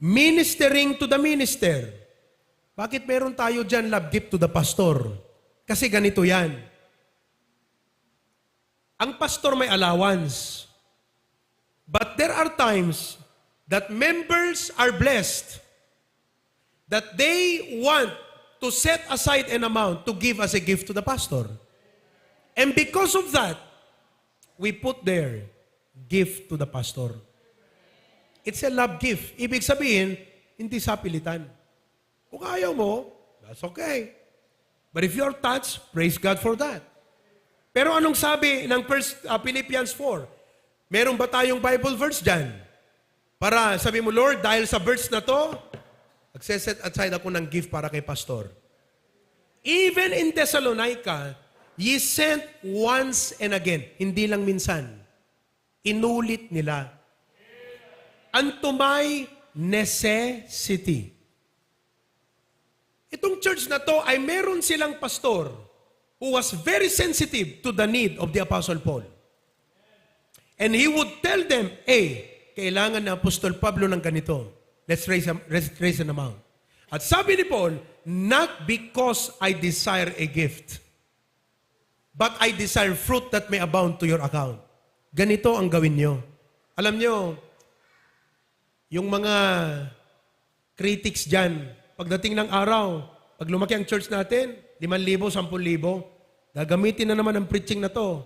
ministering to the minister. Bakit meron tayo dyan, love gift to the pastor? Kasi ganito yan. Ang pastor may allowance. But there are times that members are blessed that they want to set aside an amount to give as a gift to the pastor. And because of that, we put their gift to the pastor. It's a love gift. Ibig sabihin, hindi sapilitan. Kung ayaw mo, that's okay. But if you're touched, praise God for that. Pero anong sabi ng First, ah, Philippians four? Meron ba tayong Bible verse dyan? Para sabi mo, "Lord, dahil sa verse na to, magse-set aside ako ng gift para kay pastor." Even in Thessalonica, ye sent once and again. Hindi lang minsan. Inulit nila. Unto my necessity. Itong church na to ay meron silang pastor who was very sensitive to the need of the Apostle Paul. And he would tell them, "Eh, kailangan ni Apostol Pablo ng ganito. Let's raise, a, let's raise an amount." At sabi ni Paul, "Not because I desire a gift, but I desire fruit that may abound to your account." Ganito ang gawin nyo. Alam nyo, yung mga critics dyan, pagdating ng araw, pag lumaki ang church natin, liman libo, sampung libo, gagamitin na naman ang preaching na to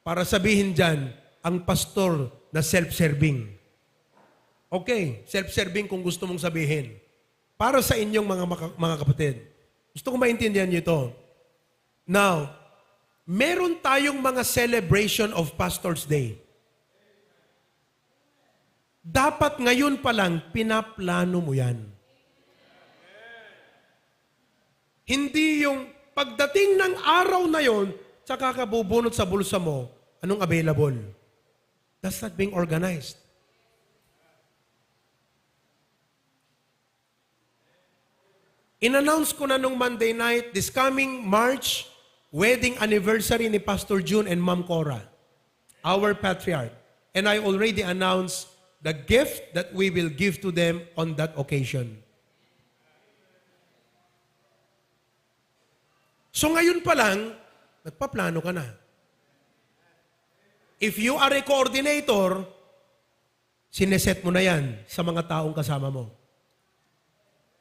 para sabihin dyan, ang pastor na self-serving. Okay, self-serving kung gusto mong sabihin. Para sa inyong mga maka-, mga kapatid, gusto ko maintindihan niyo ito. Now, meron tayong mga celebration of Pastor's Day. Dapat ngayon pa lang, pinaplano mo yan. Hindi yung pagdating ng araw na yon, tsaka ka bubunot sa bulsa mo, anong available. That's not being organized. In-announce ko na nung Monday night, this coming March, wedding anniversary ni Pastor June and Ma'am Cora, our patriarch. And I already announced the gift that we will give to them on that occasion. So ngayon pa lang, nagpaplano ka na. If you are a coordinator, sineset mo na yan sa mga taong kasama mo.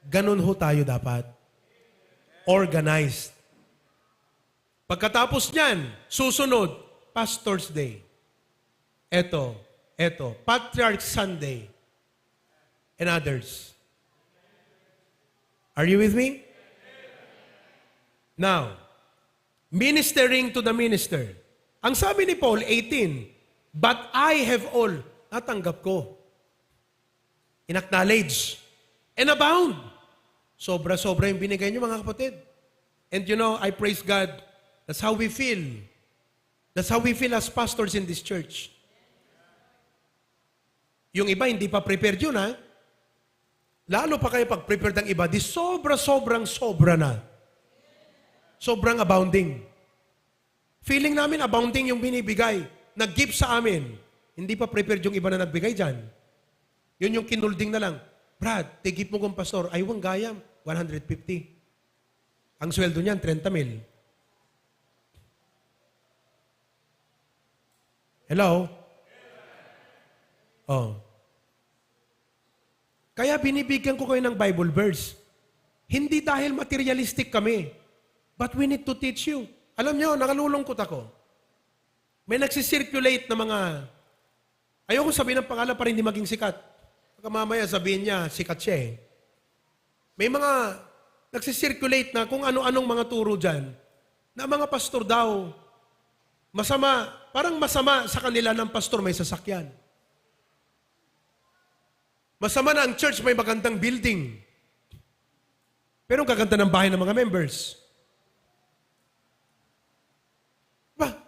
Ganun ho tayo dapat. Organized. Pagkatapos niyan, susunod, Pastor's Day. Eto, eto, Patriarch Sunday, and others. Are you with me? Now, ministering to the minister. Ang sabi ni Paul, eighteen, "But I have all." Natanggap ko. In-acknowledge. And abound. Sobra-sobra yung binigay niyo, mga kapatid. And you know, I praise God. That's how we feel. That's how we feel as pastors in this church. Yung iba, hindi pa prepared yun, ha? Lalo pa kayo pag-prepared ang iba, di sobra-sobrang sobra na. Sobrang abounding. Feeling namin abounding yung binibigay, nag-gift sa amin. Hindi pa prepared yung iba na nagbigay dyan. Yun yung kinulding na lang. "Brad, ti gift mo kong pastor, ay, wang gayam, one hundred fifty. Ang sweldo niyan, trenta mil." Hello? Oh. Kaya binibigyan ko kayo ng Bible verse. Hindi dahil materialistic kami, but we need to teach you. Alam nyo, nakalulungkot ako. May nagsisirculate na mga, ayoko sabihin ng pangalan para hindi maging sikat. Baka mamaya sabihin niya, sikat siya eh. May mga nagsisirculate na kung ano-anong mga turo dyan, na mga pastor daw, masama, parang masama sa kanila ng pastor may sasakyan. Masama na ang church may magandang building. Pero ang gaganda ng bahay ng mga members. Ba,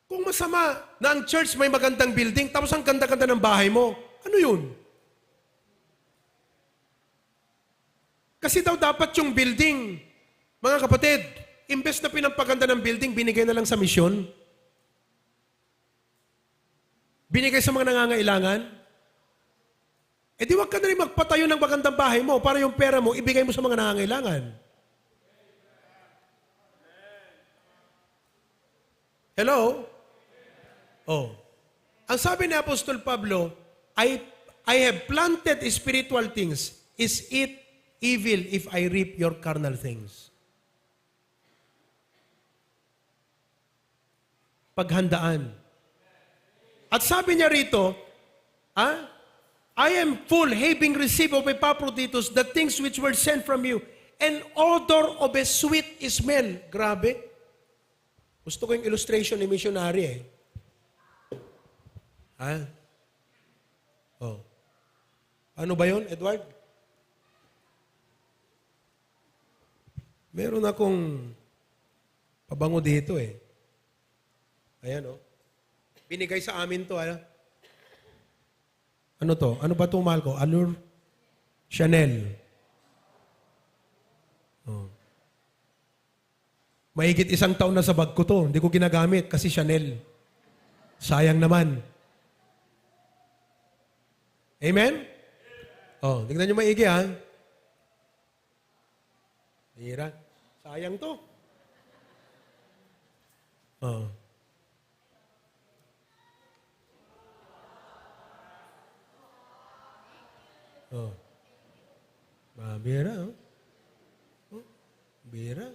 kung masama na ang church may magandang building, tapos ang ganda-ganda ng bahay mo, ano yun? Kasi daw dapat yung building, mga kapatid, imbes na pinampaganda ng building, binigay na lang sa misyon. Binigay sa mga nangangailangan. Eh di wag ka na rin magpatayo ng magandang bahay mo para yung pera mo, ibigay mo sa mga nangangailangan. Hello? Oh. Ang sabi ni Apostol Pablo, "I, I have planted spiritual things. Is it evil if I reap your carnal things?" Paghandaan. At sabi niya rito, ah, "I am full, having received of Epaphroditus the things which were sent from you, an odor of a sweet smell." Grabe. Gusto ko yung illustration ni missionary eh. Ha? Oh. Ano ba yon, Edward? Meron akong pabango dito eh. Ayan oh. Binigay sa amin to, ah. Ano to? Ano ba to, mahal ko? Allure? Chanel. Oh. Mahigit isang taon na sa bag ko to. Hindi ko ginagamit kasi Chanel. Sayang naman. Amen? Oh, tingnan niyo maigi, ha? Hira. Sayang to. Oh. Oh. Mabira, oh. Oh, bira.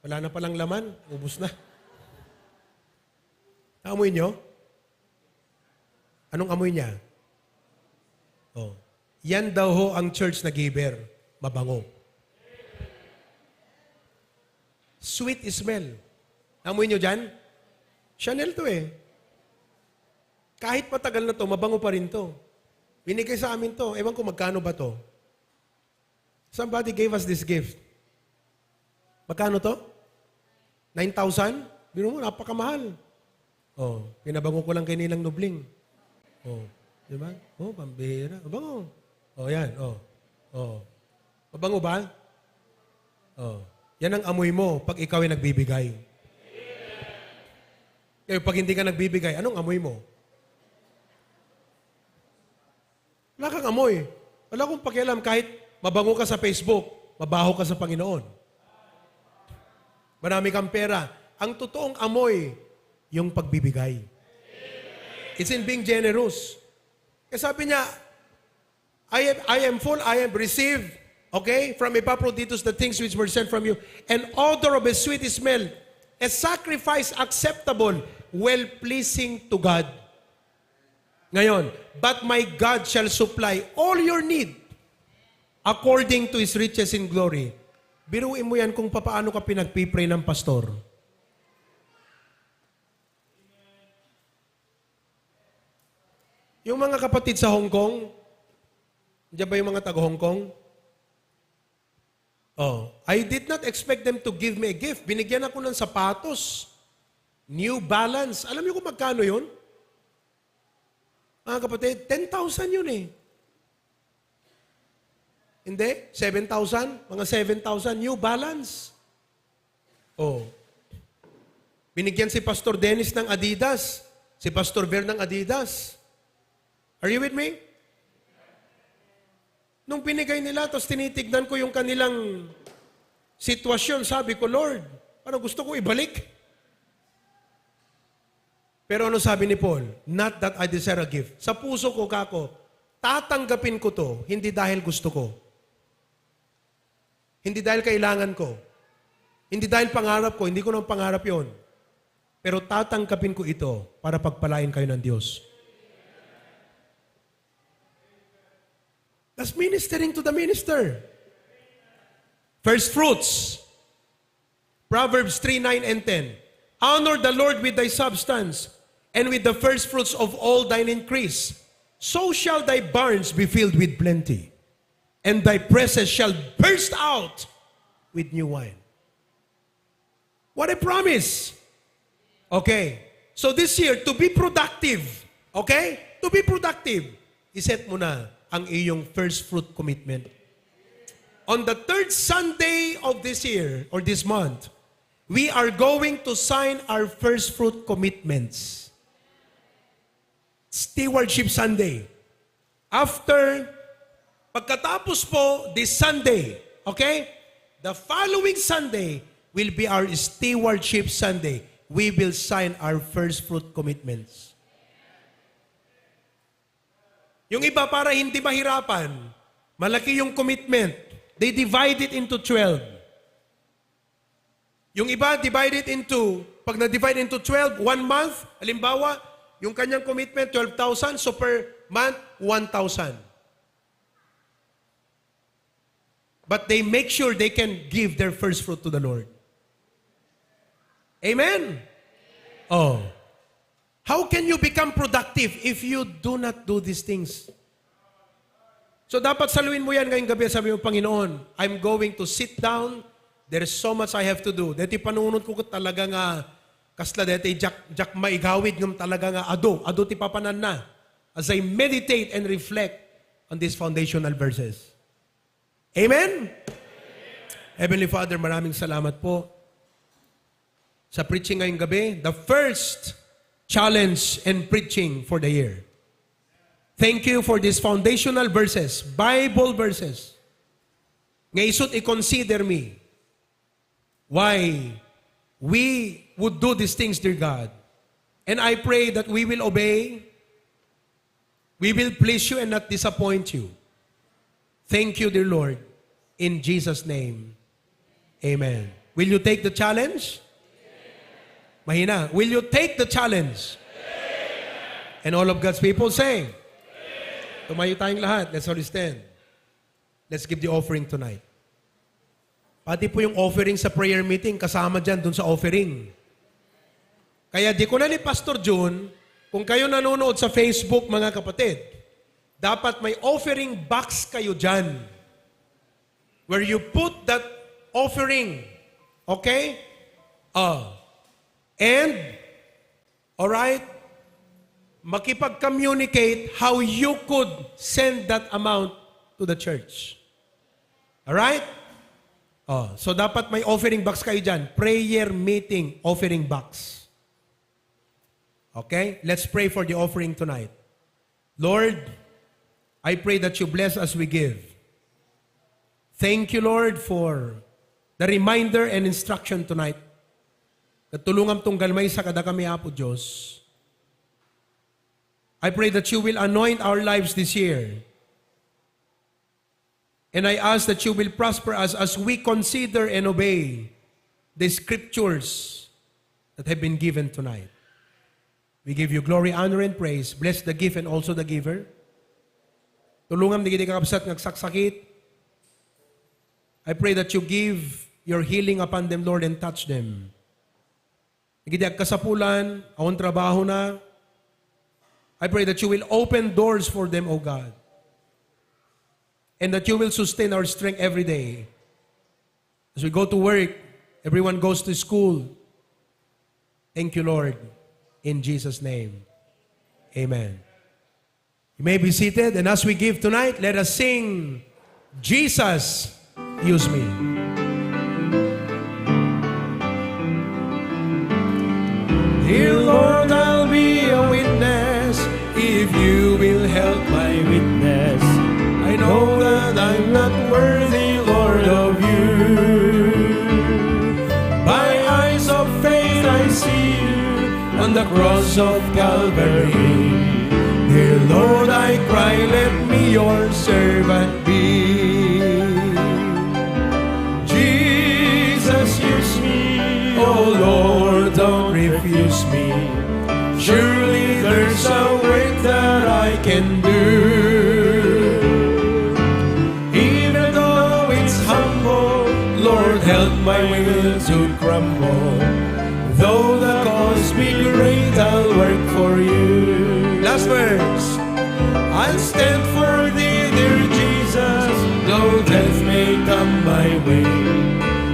Wala na palang laman, ubos na. Naamoy nyo? Anong amoy niya? Oh. Yan daw ho ang church na giver. Mabango. Sweet smell. Naamoy nyo dyan? Chanel to eh. Kahit matagal na to, mabango pa rin to. Binigay sa amin to. Ewan ko magkano ba to. Somebody gave us this gift. Magkano to? Nine thousand? Biro mo, napakamahal. Oh, pinabango ko lang kay Ninang Nubling. Oh, di ba? Oh, pambihira. Mabango. Oh, yan. Oh. Oh. Mabango ba? Oh. Yan ang amoy mo pag ikaw ay nagbibigay. Kaya pag hindi ka nagbibigay, anong amoy mo? Wala kang amoy. Wala akong pakialam kahit mabango ka sa Facebook, mabaho ka sa Panginoon. Marami kang pera. Ang totoong amoy, yung pagbibigay. It's in being generous. Kaya sabi niya, "I am, I am full, I have received Okay? From Epaphroditus, the things which were sent from you, an odor of a sweet smell, a sacrifice acceptable, well pleasing to God. Ngayon, "But my God shall supply all your need according to His riches in glory." Biruin mo yan kung papaano ka pinagpipray ng pastor. Yung mga kapatid sa Hong Kong, diyan ba yung mga taga Hong Kong? Oh, I did not expect them to give me a gift. Binigyan ako ng sapatos. New Balance. Alam niyo kung magkano yun? Mga kapatid, ten thousand yun eh. Hindi? Seven thousand? Mga seven thousand. New Balance. Oh. Binigyan si Pastor Dennis ng Adidas. Si Pastor Ver ng Adidas. Are you with me? Nung binigay nila, tapos tinitignan ko yung kanilang sitwasyon, sabi ko, "Lord, parang gusto ko ibalik." Pero ano sabi ni Paul? "Not that I desire a gift." Sa puso ko, kako, tatanggapin ko to, hindi dahil gusto ko. Hindi dahil kailangan ko. Hindi dahil pangarap ko, hindi ko nang pangarap yon. Pero tatanggapin ko ito para pagpalain kayo ng Diyos. That's ministering to the minister. First fruits. Proverbs three nine and ten. "Honor the Lord with thy substance, and with the first fruits of all thine increase. So shall thy barns be filled with plenty, and thy presses shall burst out with new wine." What a promise! Okay. So this year, to be productive, okay? To be productive, iset mo na ang iyong first fruit commitment. On the third Sunday of this year, or this month, we are going to sign our first fruit commitments. Stewardship Sunday. After, pagkatapos po, this Sunday, okay? The following Sunday will be our Stewardship Sunday. We will sign our first fruit commitments. Yung iba, para hindi mahirapan, malaki yung commitment. They divide it into twelve. Yung iba, divided into, pag na-divide into twelve, one month, halimbawa, yung kanyang commitment, twelve thousand, so per month, one thousand. But they make sure they can give their first fruit to the Lord. Amen? Oh. How can you become productive if you do not do these things? So, dapat saluin mo yan ngayong gabi. Sabi mo, "Panginoon, I'm going to sit down. There's so much I have to do." Deti panunot ko talaga nga, kasla deti jak, jak maigawid ngem talaga nga adu, adu ti papananna. As I meditate and reflect on these foundational verses. Amen? Heavenly Father, maraming salamat po sa preaching ngayong gabi, the first challenge and preaching for the year. Thank you for these foundational verses, Bible verses. Nga isut' i-consider mi why we would do these things, dear God. And I pray that we will obey, we will please you and not disappoint you. Thank you, dear Lord. In Jesus' name, amen. Will you take the challenge? Mahina. Will you take the challenge? And all of God's people say, tumayo tayong lahat. Let's all stand. Let's give the offering tonight. Pati po yung offering sa prayer meeting, kasama dyan dun sa offering. Kaya di ko na ni Pastor Jun, kung kayo nanonood sa Facebook, mga kapatid, dapat may offering box kayo dyan where you put that offering. Okay? Ah. And, all right, makipag-communicate how you could send that amount to the church. All right? Oh, so dapat may offering box kayo dyan. Prayer meeting offering box. Okay? Let's pray for the offering tonight. Lord, I pray that you bless as we give. Thank you, Lord, for the reminder and instruction tonight. Katulungam tunggal maysa kadakami, Apo Dios. I pray that you will anoint our lives this year. And I ask that you will prosper us as we consider and obey the scriptures that have been given tonight. We give you glory, honor, and praise. Bless the gift and also the giver. Tulongam dagiti kakabsat nga agsaksakit. I pray that you give your healing upon them, Lord, and touch them. Dagiti agkasapulan, awan trabahona, I pray that you will open doors for them, O God. And that you will sustain our strength every day. As we go to work, everyone goes to school. Thank you, Lord. In Jesus' name, amen. You may be seated, and as we give tonight, let us sing, "Jesus, Use Me." Dear Lord, I'll be a witness if you will help my witness. I know that I'm not worthy, Lord, of you. By eyes of faith, I see you on the cross of Calvary. Dear Lord, I cry, let me your servant be. Jesus, use me. Oh Lord, don't refuse me. Surely there's a work that I can do. Even though it's humble, Lord, help my will to crumble. Though the cost be great, I'll work for you. Last verse. I'll stand for thee, dear Jesus, though death may come my way.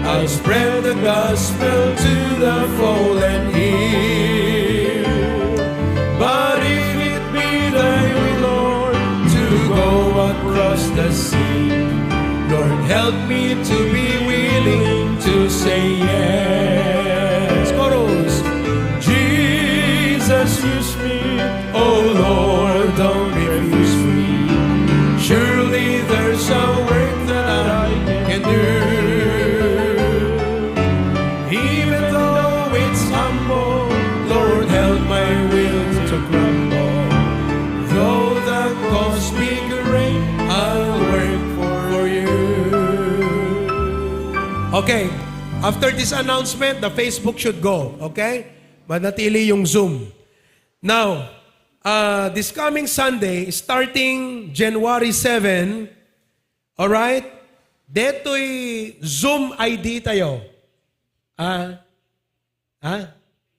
I'll spread the gospel to the fallen here. But if it be thy will, Lord, to go across the sea, Lord, help me to be willing to say yes. Chorus. Jesus, use me. Oh Lord, don't refuse me. Surely there's a work that I can do. Even though it's humble, Lord, help my will to crumble. Though the cost be great, I'll work for you. Okay. After this announcement, the Facebook should go. Okay? Manatili yung Zoom. Now, uh, this coming Sunday, starting January seven, all right, detoy Zoom I D tayo. Ah, ha?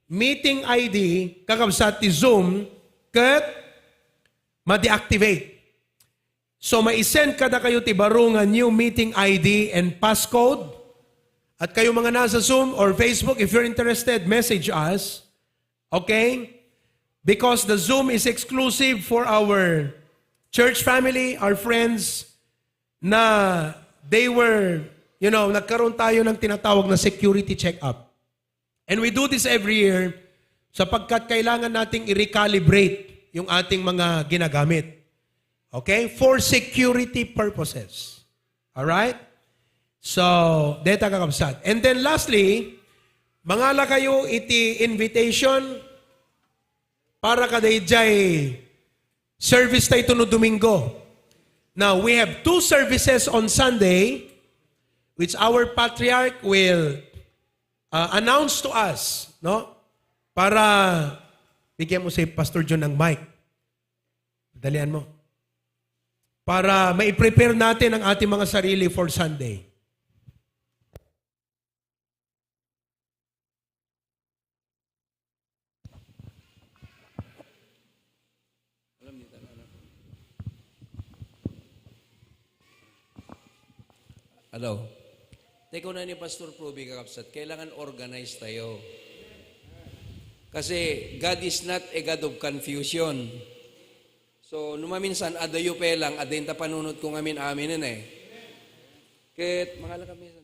Meeting I D, kakabsat ti Zoom, ket ma-deactivate. So, maisend kadakayo ti baro nga new meeting I D and passcode. At kayo mga nasa Zoom or Facebook, if you're interested, message us. Okay? Because the Zoom is exclusive for our church family, our friends, na they were, you know, nagkaroon tayo ng tinatawag na security check-up. And we do this every year sapagkat kailangan nating i-recalibrate yung ating mga ginagamit. Okay? For security purposes. All right? So, deta, kakabsat. And then lastly, mangala kayo iti invitation para kadaydiay service tayo no Domingo. Now, we have two services on Sunday, which our patriarch will, uh, announce to us, no? Para bigyan mo si Pastor John ng mic. Dalian mo. Para mai-prepare natin ang ating mga sarili for Sunday. Hello. Teko na ni Pastor Proby, kakabsat, kailangan organize tayo. Kasi God is not a God of confusion. So, no maminsan, adayo pay lang, adda inta panunot ko ngamin amin eh. Ket, mangala kami